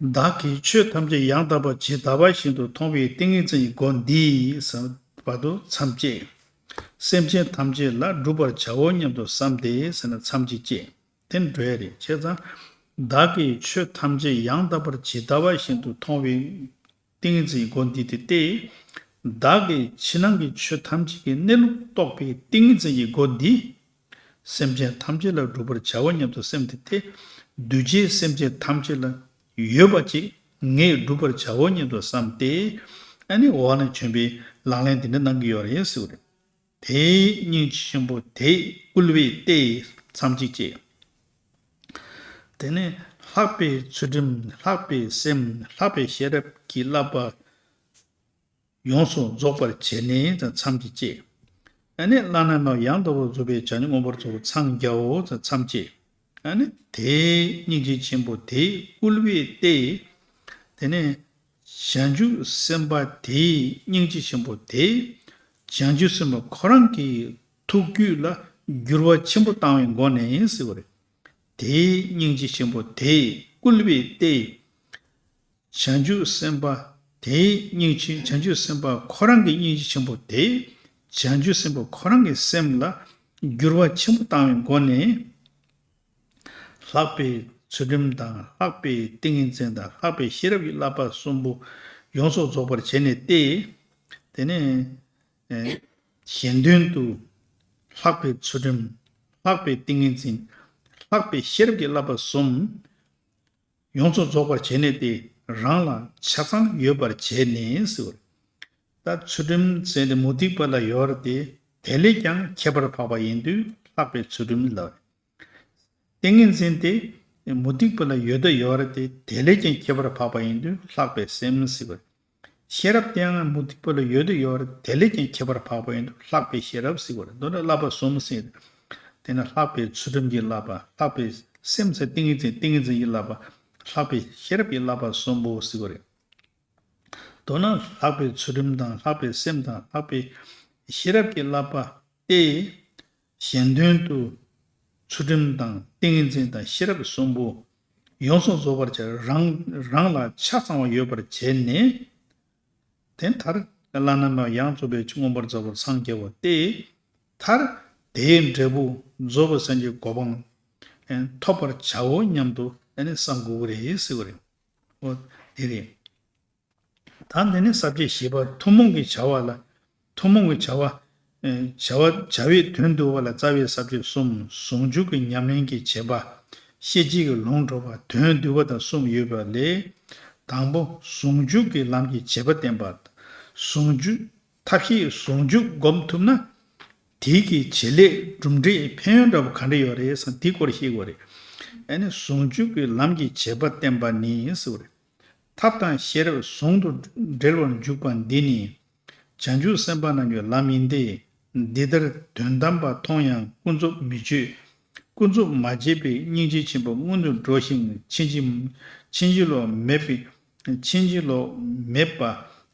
བདག་གིས་ཆོས་ཐམས་ཅད་ཡང་དག་པ་ཇི་ལྟ་བ་བཞིན་དུ་མཐོང་བའི་ཏིང་ངེ་འཛིན་གྱི་སྒོ་འདིས་ཟེར་བར་དུ་མཚམས་བཅད། སེམས་ཅན་ཐམས་ཅད་ལ་བསྒྲུབ་པར་བྱའོ་སྙམ་དུ་བསམས་ཏེ་ཟེར་ན་མཚམས་གཅིག་བཅད། དེ་འགྲོ་ཡ་རེད། བྱས་ཙང་། བདག་གིས་ཆོས་ཐམས་ཅད་ཡང་དག་པར་ཇི་ལྟ་བ་བཞིན་དུ་མཐོང་བའི་ཏིང་ངེ་འཛིན་གྱི་སྒོ་འདི་དེ་སྟེ། བདག་གིས་ཕྱི་ནང་གི་ཆོས་ཐམས་ཅད་ཀྱི་གནས་ལུགས་རྟོགས་པའི་ཏིང་ངེ་འཛིན་གྱི་སྒོ་འདིས། སེམས་ཅན་ཐམས་ཅད་ལ་བསྒྲུབ་པར་བྱའོ་སྙམ་དུ་སེམས་ཏེ་སྟེ། འདུས་བྱས་སེམས་ཅན་ཐམས་ཅད་ལ་ཡོད་པ་ཅིག་ངས་བསྒྲུབ་པར་བྱའོ་སྙམ་དུ་བསམས་ཏེ། ཨ་ནི་འོག་ནས་བྱོན་པའི་ལག་ལེན་འདི་འདྲ་གནང་གི་ཡོད་རེད་ཟེར་བ་རེད། དེའི་སྙིང་རྗེ་ཆེན་པོ་དེས་བསྐུལ་བས་ཏེ་མཚམས་གཅིག་བཅད། དེ་ནས་ལྷག་པའི་ཚུལ་ཁྲིམས། ལྷག་པའི་སེམས། ལྷག་པའི་ཤེས་རབ་ཀྱི་བསླབ་པ་ཡོངས་སུ་རྫོགས་པར་བྱས་ནས་མཚམས་གཅིག་བཅད། ཨ་ནི་བླ་ན་མེད་པ་ཡང་དག་པར་རྫོགས་པའི་བྱང་ཆུབ་མངོན་པར་རྫོགས་པར་འཚང་རྒྱའོ་མཚམས་བཅད། ཨ་ནི་དེའི་སྙིང་རྗེ་ཆེན་པོ་དེས་བསྐུལ་བས་ཏེ། དེ་ནས་བྱང་ཆུབ་སེམས་དཔའ་དེའི་སྙིང་རྗེ་ཆེན་པོ་དེས་བྱང་ཆུབ་སེམས་དཔའ་ཁོ་རང་གི་ཐུགས་རྒྱུད་ལ་འགྱུར་བ་ཆེན་པོ་བཏང་བའི་སྒོ་ནས་ཟེར་བ་རེད། དེའི་སྙིང་རྗེ་ཆེན་པོ་དེས་བསྐུལ་བས་ཏེ། བྱང་ཆུབ་སེམས་དཔའ་དེའི་སྙིང་རྗེ། བྱང་ཆུབ་སེམས་དཔའ་ཁོ་རང་གི་སྙིང་རྗེ་ཆེན་པོ་དེས་བྱང་ཆུབ་སེམས་དཔའ་ཁོ་རང་གི་སེམས་ལ་འགྱུར་བ་ཆེན་པོ་བཏང་བའི་སྒོ་ནས། ལྷག་པའི་ཚུལ་ཁྲིམས་དང་། ལྷག་པའི་ཏིང་ངེ་འཛིན་དང་། ལྷག་པའི་ཤེས་རབ་ཀྱི་བསླབ་པ་གསུམ་པོ་ཡོངས་སུ་རྫོགས་པར་བྱས་ནས་ཏེ། དེ་ནས་ཨེ་གཞན་དོན་དུ་ལྷག་པའི་ཚུལ་ཁྲིམས། ལྷག་པའི་ཏིང་ངེ་འཛིན། ལྷག་པའི་ཤེས་རབ་ཀྱི་བསླབ་པ་གསུམ་ཡོངས་སུ་རྫོགས་པར་བྱས་ནས་ཏེ། རང་ལ་ཆ་ཚང་ཡོད་པར་བྱས་ནས་ཟེར་བ་རེད། ད་ཚུལ་ཁྲིམས་ཟེར་ཏེ་མུ་སྟེགས་པ་ལ་ཡོད་རེད་དེ། དེ་ལས་ཀྱང་ཁྱད་པར་འཕགས་པ་ཡིན་དུས་ལྷག་པའི་ཚུལ་ཁྲིམས་ལབ། ཏིང་ངེ་འཛིན་དེ་མུ་སྟེགས་པ་ལ་ཡོད་དུ་ཡོད་རེད་དེ། དེ་ལས་ཀྱང་ཁྱད་པར་འཕགས་པ་ཡིན་དུས་ལྷག་པའི་སེམས་ཟེར་བ་རེད། ཤེས་རབ་དེའང་མུ་སྟེགས་པ་ལ་ཡོད་དུ་ཡོད་རེད། དེ་ལས་ཀྱང་ཁྱད་པར་འཕགས་པ་ཡིན་དུས་ལྷག་པའི་ཤེས་རབ་ཟེར་བ་རེད། མདོར་ན་བསླབ་པ་གསུམ་ཟེར། དེ་ནི་ལྷག་པའི་ཚུལ་ཁྲིམས་ཀྱི་བསླབ་པ། ལྷག་པའི་སེམས་ཟེར་ཏིང་ངེ་འཛིན། ཏིང་ངེ་འཛིན་གྱི་བསླབ་པ། ལྷག་པའི་ཤེས་རབ་ཀྱི་བསླབ་པ་གསུམ་པོ་ཟེར་བ་རེད། མདོར་ན་ལྷག་པའི་ཚུལ་ཁྲིམས་དང་། ལྷག་པའི་སེམས་དང་། ལྷག་པའི་ཤེས་རབ་ཀྱི་བསླབ་པ་སྟེ། གཞན་དོན་དུ་ཚུལ་ཁྲིམས་དང་ཏིང་ངེ་འཛིན་དང་ཤེས་རབ་གསུམ་པོ་ཡོངས་སུ་རྫོགས་པར་བྱ། རང་རང་ལ་ཆ་ཚང་བ་ཡོད་པར་བྱས་ནས། དེ་མཐར་བླ་ན་མེད་པ་ཡང་རྫོགས་པའི་མངོན་པར་རྫོགས་པར་འཚང་རྒྱ་བ་སྟེ། མཐར་དེའི་འབྲས་བུ་རྫོགས་པའི་སངས་རྒྱས་གོ་འཕང་ཐོབ་པར་བྱའོ་སྙམ་དུ་བསམ་དགོས་ཀྱི་རེད་ཟེར་བ་རེད། འོ་དེ་རེད། ད་འདི་ནི་ས་བཅད་བཞི་པ་ཐུན་མོང་གི་བྱ་བ་ལ། ཐུན་མོང་གི་བྱ་བ། ཨེ་བྱ་བ་བྱ་བའི་དོན་བསྡུ་བ་ལ་རྩ་བའི་ས་བཅད་གསུམ། ཟུང་འཇུག་གི་ཉམས་ལེན་གྱི་བྱེད་པ། ཤེས་བྱེད་ཀྱི་ལུང་སྒྲོག་པ། དོན་བསྡུ་བ་དང་གསུམ་ཡོད་པ་ལས། དང་པོ་ཟུང་འཇུག་གི་ལམ་གྱི་བྱེད་པ་བསྟན་པ། ཟུང་འཇུག་ཐབས་ཤེས་ཟུང་འཇུག་སྒོམ་ཐུབ་ན། དེའི་གི་བྱེད་ལས་གྲུབ་འབྲས་ཕན་ཡོན་འདྲ་པོ་ག་འདྲ་ཡོད་རེད་ཟེར་ན་དེའི་སྐོར་ཤེས་དགོས་རེད། ཨ་ནི་ཟུང་འཇུག་གི་ལམ་གྱི་བྱེད་པ་བསྟན་པ་ནི་ཟེར་བ་རེད། ཐབས་དང་ཤེས་རབ་ཟུང་དུ་འབྲེལ་བར་འཇུག་པ་འདི་ནི། བྱང་ཆུབ་སེམས་དཔའ་རྣམས་ཀྱི་ལམ་ཡིན་ཏེ། འདི་ལྟར་དོན་དམ་པ་མཐོང་ཡང་ཀུན་རྫོབ་མི་བརྗོད། ཀུན་རྫོབ་མ་བརྗོད་པའི་སྙིང་རྗེ་ཆེན་པོ་སྔོན་དུ་འགྲོ་ཞིང་ཕྱིན་ཅི་ཕྱིན་ཅི་ལོག་མེད་པའི་ཕྱིན་ཅི་ལོག་མེད་པ་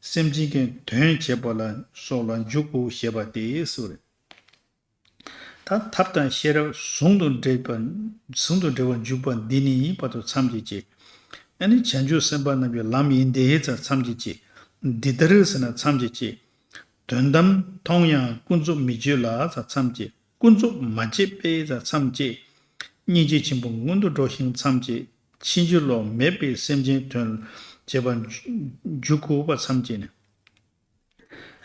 སེམས་ཅན་གྱི་དོན་བྱེད་པ་ལ་སོགས་ལ་འཇུག་གོ་ཞེས་པ་སྟེ་ཟེར། ད་ཐབས་དང་ཤེས་རབ་ཟུང་དུ་འབྲེལ་བ་ཟུང་དུ་འབྲེལ་བར་འཇུག་པ་འདི་ནི་བར་དུ་མཚམས་བཅད་ཅིག་ཨ་ནི་བྱང་ཆུབ་སེམས་དཔའ་རྣམས་ཀྱི་ལམ་ཡིན་ཏེ་ཙ་མཚམས་བཅད་ཅིག་འདི་ལྟར་ཟེར་ན་མཚམས་བཅད་ཅིག་དོན་དམ་མཐོང་ཡང་ཀུན་རྫོབ་མི་བརྗོད་ལ་ཙ་མཚམས་བཅད། ཀུན་རྫོབ་མ་བརྗོད་པས་ཙ་མཚམས་བཅད། སྙིང་རྗེ་ཆེན་པོ་སྔོན་དུ་འགྲོ་ཞིང་མཚམས་བཅད། ཕྱིན་ཅི་ལོག་མེད་པའི་སེམས་ཅན་དོན་བྱེད་པར་འཇུག་གོ་བ་མཚམས་བཅད་ནས།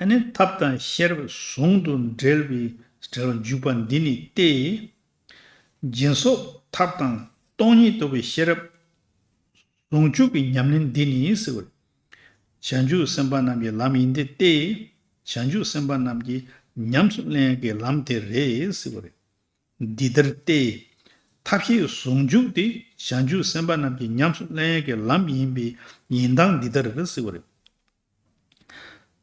ཨ་ནི་ཐབས་དང་ཤེས་རབ་ཟུང་དུ་འབྲེལ་བའི་འབྲེལ་བར་འཇུག་པ་འདི་ནི་སྟེ། སྦྱིན་སོགས་ཐབས་དང་སྟོང་ཉིད་རྟོགས་པའི་ཤེས་རབ་ཟུང་འཇུག་གི་ཉམས་ལེན་འདི་ནི་ཟེར་བ་རེད། བྱང་ཆུབ་སེམས་དཔའ་རྣམས་ཀྱི་ལམ་ཡིན་ཏེ་སྟེ། བྱང་ཆུབ་སེམས་དཔའ་རྣམས་ཀྱིས་ཉམས་སུ་ལེན་ཡག་གི་ལམ་དེ་རེད་ཟེར་བ་རེད། འདི་ལྟར་སྟེ། ཐབས་ཤེས་ཟུང་འཇུག་དེ་བྱང་ཆུབ་སེམས་དཔའ་རྣམས་ཀྱིས་ཉམས་སུ་ལེན་ཡག་གི་ལམ་ཡིན་པའི་ཡིན་སྟངས་འདི་ལྟར་ཟེར་བ་རེད།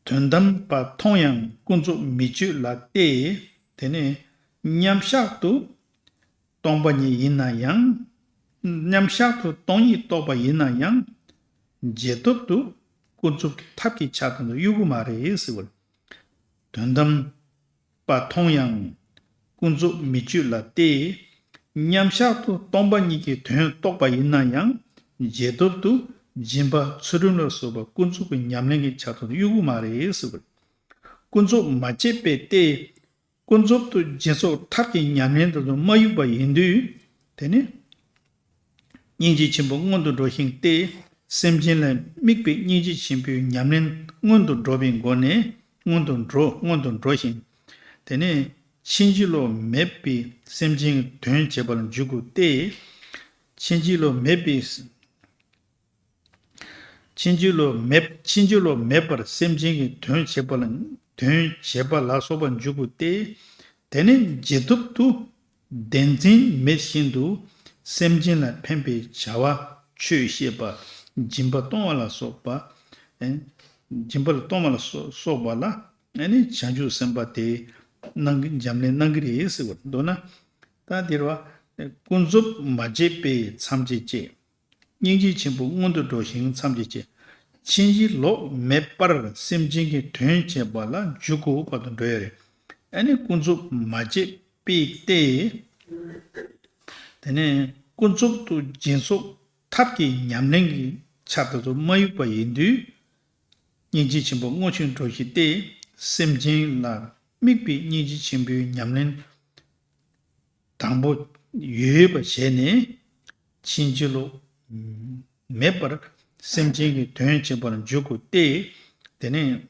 དོན་དམ་པ་མཐོང་ཡང་ཀུན་རྫོབ་མི་བརྗོད་ལ་སྟེ། དེ་ནས་མཉམ་གཞག་ཏུ་སྟོང་པ་ཉིད་ཡིན་ན་ཡང་། མཉམ་གཞག་ཏུ་སྟོང་ཉིད་རྟོགས་པ་ཡིན་ན་ཡང་། རྗེས་ཐོབ་ཏུ་ཀུན་རྫོབ་ཀྱི་ཐབས་ཀྱི་ཆ་དང་དུ་གཡུག་གི་མ་རེད་ཟེར་བ་རེད། དོན་དམ་པ་མཐོང་ཡང་ཀུན་རྫོབ་མི་བརྗོད་ལ་སྟེ། མཉམ་གཞག་ཏུ་སྟོང་པ་ཉིད་ཀྱི་དོན་རྟོགས་པ་ཡིན་ན་ཡང་རྗེས་ཐོབ་ཏུ་སྦྱིན་པ་ཚུལ་ཁྲིམས་ལ་སོགས་པ་ཀུན་རྫོབ་ཀྱི་ཉམས་ལེན་གྱི་ཆ་ཐོག་ཏུ་གཡུག་གི་མ་རེད་ཟེར་བ་རེད། ཀུན་རྫོབ་མ་བྱས་པས་ཏེ། ཀུན་རྫོབ་ཏུ་སྦྱིན་སོགས་ཐབས་ཀྱི་ཉམས་ལེན་དུ་མ་གཡུག་པ་ཡིན་དུས། དེ་ནི། སྙིང་རྗེ་ཆེན་པོ་སྔོན་དུ་འགྲོ་ཞིང་སྟེ། སེམས་ཅན་ལ་དམིགས་པའི་སྙིང་རྗེ་ཆེན་པོའི་ཉམས་ལེན་སྔོན་དུ་འགྲོ་བའི་སྒོ་ནས་སྔོན་དུ་འགྲོ་སྔོན་དུ་འགྲོ་ཞིང་། དེ་ནས་ཕྱིན་ཅི་ལོག་མེད་པའི་སེམས་ཅན་གྱི་དོན་བྱེད་པ་ལ་འཇུག་དགོས་ཏེ། ཕྱིན་ཅི་ལོག་མེད་པའི་ཕྱིན་ཅི་ལོག་མེད་ཕྱིན་ཅི་ལོག་མེད་པར་སེམས་ཅན་གྱི་དོན་བྱེད་པ་ལ་དོན་བྱེད་པ་ལ་སོགས་པ་འཇུག་དགོས་ཏེ། དེ་ནས་རྗེས་ཐོབ་ཏུ་བདེན་འཛིན་མེད་བཞིན་དུ་སེམས་ཅན་ལ་ཕན་པའི་བྱ་བ་ཆོས་བཤད་པ་སྦྱིན་པ་གཏོང་བ་ལ་སོགས་པ། ཨེ། སྦྱིན་པ་ལ་གཏོང་བ་ལ་སོགས་པ་ལ་ཨ་ནི་བྱང་ཆུབ་སེམས་དཔའ་དེ་གནང་གི་ཉམས་ལེན་གནང་གི་རེད་ཟེར་བ་མདོར་ན། ད་འདིར་བ། ཀུན་རྫོབ་མ་བྱས་པས་མཚམས་བཅད་ཅེས། སྙིང་རྗེ་ཆེན་པོ་སྔོན་དུ་འགྲོ་ཞིང་མཚམས་བཅད་ཅེས། ཕྱིན་ཅི་ལོག་མེད་པར་སེམས་ཅན་གྱི་དོན་བྱེད་པ་ལ་འཇུག་གོ་བར་དུ་འགྲོ་ཡ་རེད། ཨ་ནི་ཀུན་རྫོབ་མ་བྱས་པས་ཏེ། དེ་ནས་ཀུན་རྫོབ་ཏུ་སྦྱིན་སོགས་ཐབས་ཀྱི་ཉམས་ལེན་གྱི་ཆ་དེ་ཚོ་མ་གཡུག་པ་ཡིན་དུས། སྙིང་རྗེ་ཆེན་པོ་སྔོན་ཆད་འགྲོ་ཞིང་སྟེ། སེམས་ཅན་ལ་དམིགས་པའི་སྙིང་རྗེ་ཆེན་པོའི་ཉམས་ལེན་དང་པོ་ཡོད་པ་བྱས་ནས། ཕྱིན་ཅི་ལོག་མེད་པར་སེམས་ཅན་གྱི་དོན་བྱེད་པར་འཇུག་དགོས་ཏེ། དེ་ནས་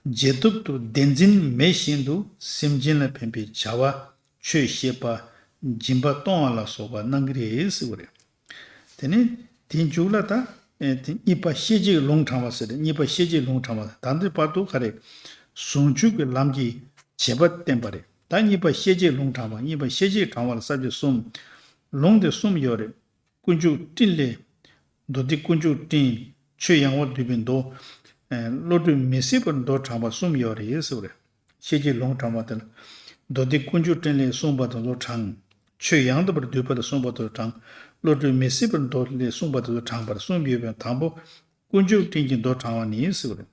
རྗེས་ཐོབ་ཏུ་བདེན་འཛིན་མེད་བཞིན་དུ་སེམས་ཅན་ལ་ཕན་པའི་བྱ་བ་ཆོས་བཤད་པ་སྦྱིན་པ་གཏོང་བ་ལ་སོགས་པ་གནང་གི་རེད་ཟེར་བ་རེད། དེ་ནས་དེའི་མཇུག་ལ་ད། ཨེ་དེ་གཉིས་པ་ཤེས་བྱའི་ལུང་དྲངས་པ་ཟེར་ཏེ་གཉིས་པ་ཤེས་བྱའི་ལུང་དྲངས་པ་ད་འདི་བར་དུ་ག་རེ། ཟུང་འཇུག་གི་ལམ་གྱི་བྱེད་པ་བསྟན་པ་རེད། ད་གཉིས་པ་ཤེས་བྱའི་ལུང་དྲངས་པ་གཉིས་པ་ཤེས་བྱའི་དྲངས་པ་ལ་ས་བཅད་གསུམ། ལུང་དེ་གསུམ་ཡོད་རེད། ཀུན་འཇུག་སྤྲིན་ལས། མདོ་སྡེ་ཀུན་འཇུག་སྤྲིན། ཆོས་ཡང་བ་འདུས་པའི་མདོ། ཨེ་བློ་གྲོས་མི་ཟད་པར་མདོ་དྲངས་པ་གསུམ་ཡོད་རེད་ཟེར་བ་རེད། ཤེས་བྱའི་ལུང་དྲངས་པ་དེ་ལ། མདོ་སྡེ་ཀུན་འཇུག་སྤྲིན་ལས་གསུངས་པ་དེ་ཚོ་དྲངས། ཆོས་ཡང་དག་པར་བསྡུས་པ་ལས་གསུངས་པ་དེ་ཚོ་དྲངས། བློ་གྲོས་མི་ཟད་པར་མདོ་ལས་གསུངས་པ་དེ་ཚོ་དྲངས་པར་གསུམ་ཡོད་པའི་དང་པོ། ཀུན་འཇུག་སྤྲིན་གྱི་མདོ་དྲངས་པ་ནི་ཟེར་བ་རེད།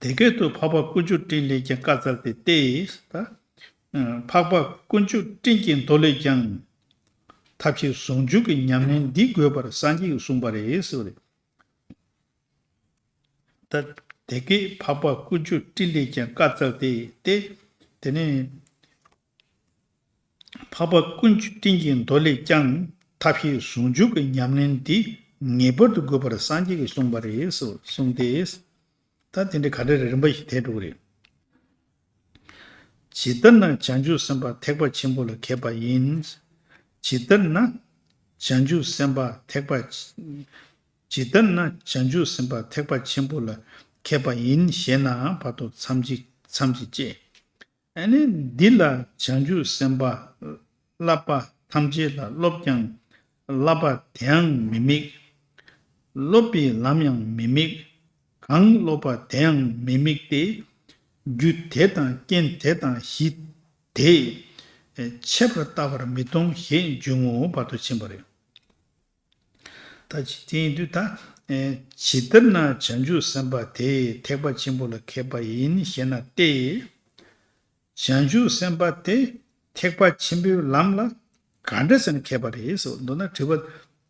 དེ་སྐད་དུ་འཕགས་པ་ཀུན་འཇུག་སྤྲིན་ལས་ཀྱང་བཀའ་སྩལ་ཏེ་སྟེ། ད། འཕགས་པ་ཀུན་འཇུག་སྤྲིན་གྱི་མདོ་ལས་ཀྱང་། ཐབས་ཤེས་ཟུང་འཇུག་གི་ཉམས་ལེན་འདི་དགོས་པར་སངས་རྒྱས་ཀྱིས་གསུངས་པ་རེད་ཟེར་བ་རེད། ད་དེ་སྐད་འཕགས་པ་ཀུན་འཇུག་སྤྲིན་ལས་ཀྱང་བཀའ་སྩལ་ཏེ་སྟེ། དེ་ནས་འཕགས་པ་ཀུན་འཇུག་སྤྲིན་གྱི་མདོ་ལས་ཀྱང་ཐབས་ཤེས་ཟུང་འཇུག་གི་ཉམས་ལེན་འདི་ངེས་པར་དུ་དགོས་པར་སངས་རྒྱས་ཀྱིས་གསུངས་པ་རེད་ཟེར་གསུངས་ཏེ། ད་དེ་འདྲའི་ག་འདྲ་རེ་རིམ་པ་ཞིག་དེ་འགྲོ་གི་རེད། ཇི་ལྟར་ན་བྱང་ཆུབ་སེམས་དཔའ་ཐེག་པ་ཆེན་པོ་ལ་མཁས་པ་ཡིན། ཇི་ལྟར་ན་བྱང་ཆུབ་སེམས་དཔའ་ཐེག་པ། ཇི་ལྟར་ན་བྱང་ཆུབ་སེམས་དཔའ་ཐེག་པ་ཆེན་པོ་ལ་ མཁས་པ་ཡིན་ཞེ་ན་བར་དུ་མཚམས་ཀྱིས་མཚམས་ཀྱིས་བཅད། ཨ་ནི་འདི་ལ་བྱང་ཆུབ་སེམས་དཔའ་བསླབ་པ་ཐམས་ཅད་ལ་སློབ་ཀྱང་བསླབ་པ་དེའང་མི་དམིགས། སློབ་པའི་ལམ་ཡང་མི་དམིགས། གང་སློབ་པ་དེའང་མི་དམིགས་ཏེ། རྒྱུ་དེ་དང་རྐྱེན་དེ་དང་གཞི་དེ་ཆད་པར་ལྟ་བར་མི་གཏོང་ཞེས་འབྱུང་ངོ་། བར་དུ་ཕྱིན་པ་རེད། ད་ཅི་དེ་ཡིན་དུས་ད། ཇི་ལྟར་ན་བྱང་ཆུབ་སེམས་དཔའ་དེ་ཐེག་པ་ཆེན་པོ་ལ་མཁས་པ་ཡིན་ཞེ་ན་སྟེ། བྱང་ཆུབ་སེམས་དཔའ་དེ་ཐེག་པ་ཆེན་པོའི་ལམ་ལ་ག་འདྲ་ཟེར་ན་མཁས་པ་རེད་ཟེར་བ་མདོར་ན་དྲི་བ།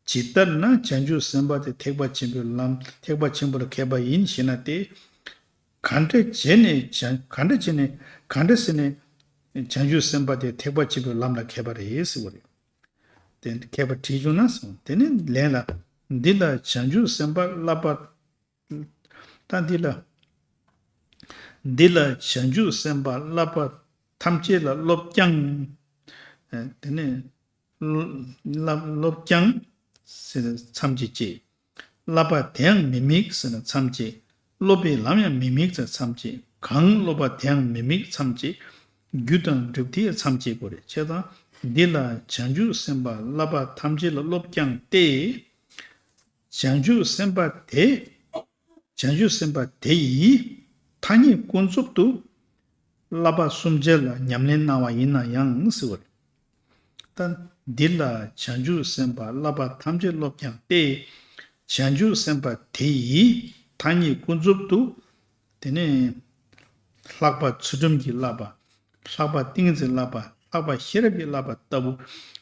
ཇི་ལྟར་ན་བྱང་ཆུབ་སེམས་དཔའ་དེ་ཐེག་པ་ཆེན་པོའི་ལམ་ཐེག་པ་ཆེན་པོ་ལ་མཁས་པ་ཡིན་ཞེ་ན་སྟེ། ག་འདྲ་བྱས་ནས་བྱང་ག་འདྲ་བྱས་ནས་ག་འདྲ་ཟེར་ནས་བྱང་ཆུབ་སེམས་དཔའ་དེ་ཐེག་པ་ཆེན་པོའི་ལམ་ལ་མཁས་པ་རེད་ཟེར་བ་རེད། དེ་མཁས་པ་དྲིས་བྱུང་ན་གསུངས། དེ་ནི་ལན་ལ། འདི་ལ་བྱང་ཆུབ་སེམས་དཔའ་བསླབ་པ། ད་འདི་ལ། འདི་ལ་བྱང་ཆུབ་སེམས་དཔའ་བསླབ་པ་ཐམས་ཅད་ལ་སློབ་ཀྱང་། ཨ། དེ་ནི། བསླབ་སློབ་ཀྱང་ཟེར་ན་མཚམས་ཀྱིས་བཅད། བསླབ་པ་དེའང་མི་དམིགས་ཟེར་ན་མཚམས་བཅད། སློབ་པའི་ལམ་ཡང་མི་དམིགས་ཟེར་མཚམས་བཅད། གང་སློབ་པ་དེའང་མི་དམིགས་མཚམས་བཅད། རྒྱུ་དང་སྒྲུབ་ཐབས་མཚམས་བཅད་དགོས་རེད། བྱས་ཙང་འདི་ལ་བྱང་ཆུབ་སེམས་དཔའ་བསླབ་པ་ཐམས་ཅད་ལ་སློབ་ཀྱང་སྟེ། བྱང་ཆུབ་སེམས་དཔའ་དེ། བྱང་ཆུབ་སེམས་དཔའ་དེ་ཡིས་ཐ་སྙད་ཀུན་རྫོབ་ཏུ་བསླབ་པ་གསུམ་ཆར་ལ་ཉམས་ལེན་གནང་བ་ཡིན་ན་ཡང་ཟེར་བ་རེད། ད་འདི་ལ་བྱང་ཆུབ་སེམས་དཔའ་བསླབ་པ་ཐམས་ཅད་སློབ་ཀྱང་སྟེ། བྱང་ཆུབ་སེམས་དཔའ་དེ་ཡིས་ཐ་སྙད་ཀུན་རྫོབ་ཏུ། དེ་ནས་ལྷག་པ་ཚུལ་ཁྲིམས་ཀྱི་བསླབ་པ། ལྷག་པ་ཏིང་འཛིན་བསླབ་པ། ལྷག་པ་ཤེས་རབ་ཀྱི་བསླབ་པ་ལྟ་བུ་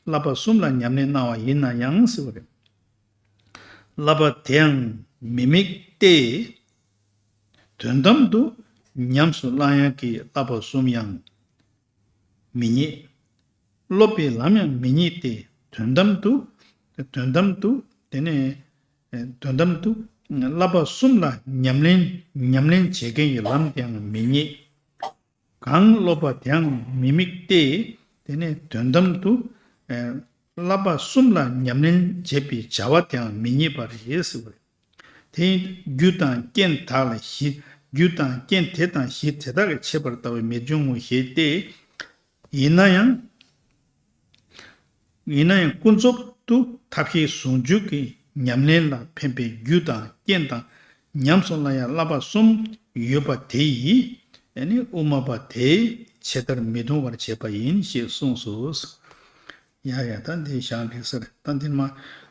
བསླབ་པ་གསུམ་ལ་ཉམས་ལེན་གནང་བ་ཡིན་ན་ཡང་ཟེར་བ་རེད། བསླབ་པ་དེའང་མི་དམིགས་ཏེ། དོན་དམ་དུ་ཉམས་སུ་བླང་ཡག་གི་བསླབ་པ་གསུམ་ཡང་མི་རྙེད། སློབ་པའི་ལམ་ཡང་མི་རྙེད་དེ། དོན་དམ་དུ། དོན་དམ་དུ། དེ་ནས་དོན་དམ་དུ་བསླབ་པ་གསུམ་ལ་ཉམས་ལེན་ཉམས་ལེན་བྱེད་མཁན་གྱི་ལམ་དེའང་མི་རྙེད། གང་སློབ་པ་དེའང་མི་དམིགས་ཏེ། དེ་ནས་དོན་དམ་དུ་བསླབ་པ་གསུམ་ལ་ཉམས་ལེན་བྱེད་པའི་བྱ་བ་དེའང་མི་རྙེད་པ་རེད་ཟེར་བ་རེད། དེ་རྒྱུ་དང་རྐྱེན་དག་ལ་གཞི། རྒྱུ་དང་རྐྱེན་དེ་དང་གཞི་དེ་དག་གིས་ཆད་པར་ལྟ་བས་མི་འབྱུང་ངོ་ཞེས་ཏེ། ཡིན་ན་ཡང་། ཡིན་ན་ཡང་ཀུན་རྫོབ་ཏུ་ཐབས་ཤེས་ཟུང་འཇུག་གི་ཉམས་ལེན་ལ་ཕན་པའི་རྒྱུ་དང་རྐྱེན་དང་ཉམས་སུ་བླང་ཡག་བསླབ་པ་གསུམ་ཡོད་པ་དེ་ཡིས་ཨ་ནི་དབུ་མ་པ་དེས་ཆེད་ལྟར་མི་གཏོང་བར་བྱེད་པ་ཡིན་ཞེས་གསུངས་སོ། ཡ་ཡ། ད་འདི་ཞག་འགྲིག་ས་རེད། ད་འདི་མ་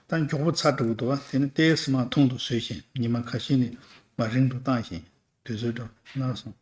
ད་མགྱོགས་པོ་ཚར་འགྲོ་གི་འདུག་བ། དེ་ནི་ཏོག་ཙམ་མར་ཐུང་དུ་བཟོས་ཤིང་ཉི་མ་ཁ་ཤས་ནི་མར་རིང་དུ་བཏང་ཞིང་དུས་ཚོད་འགྲོ་ན་སོང་།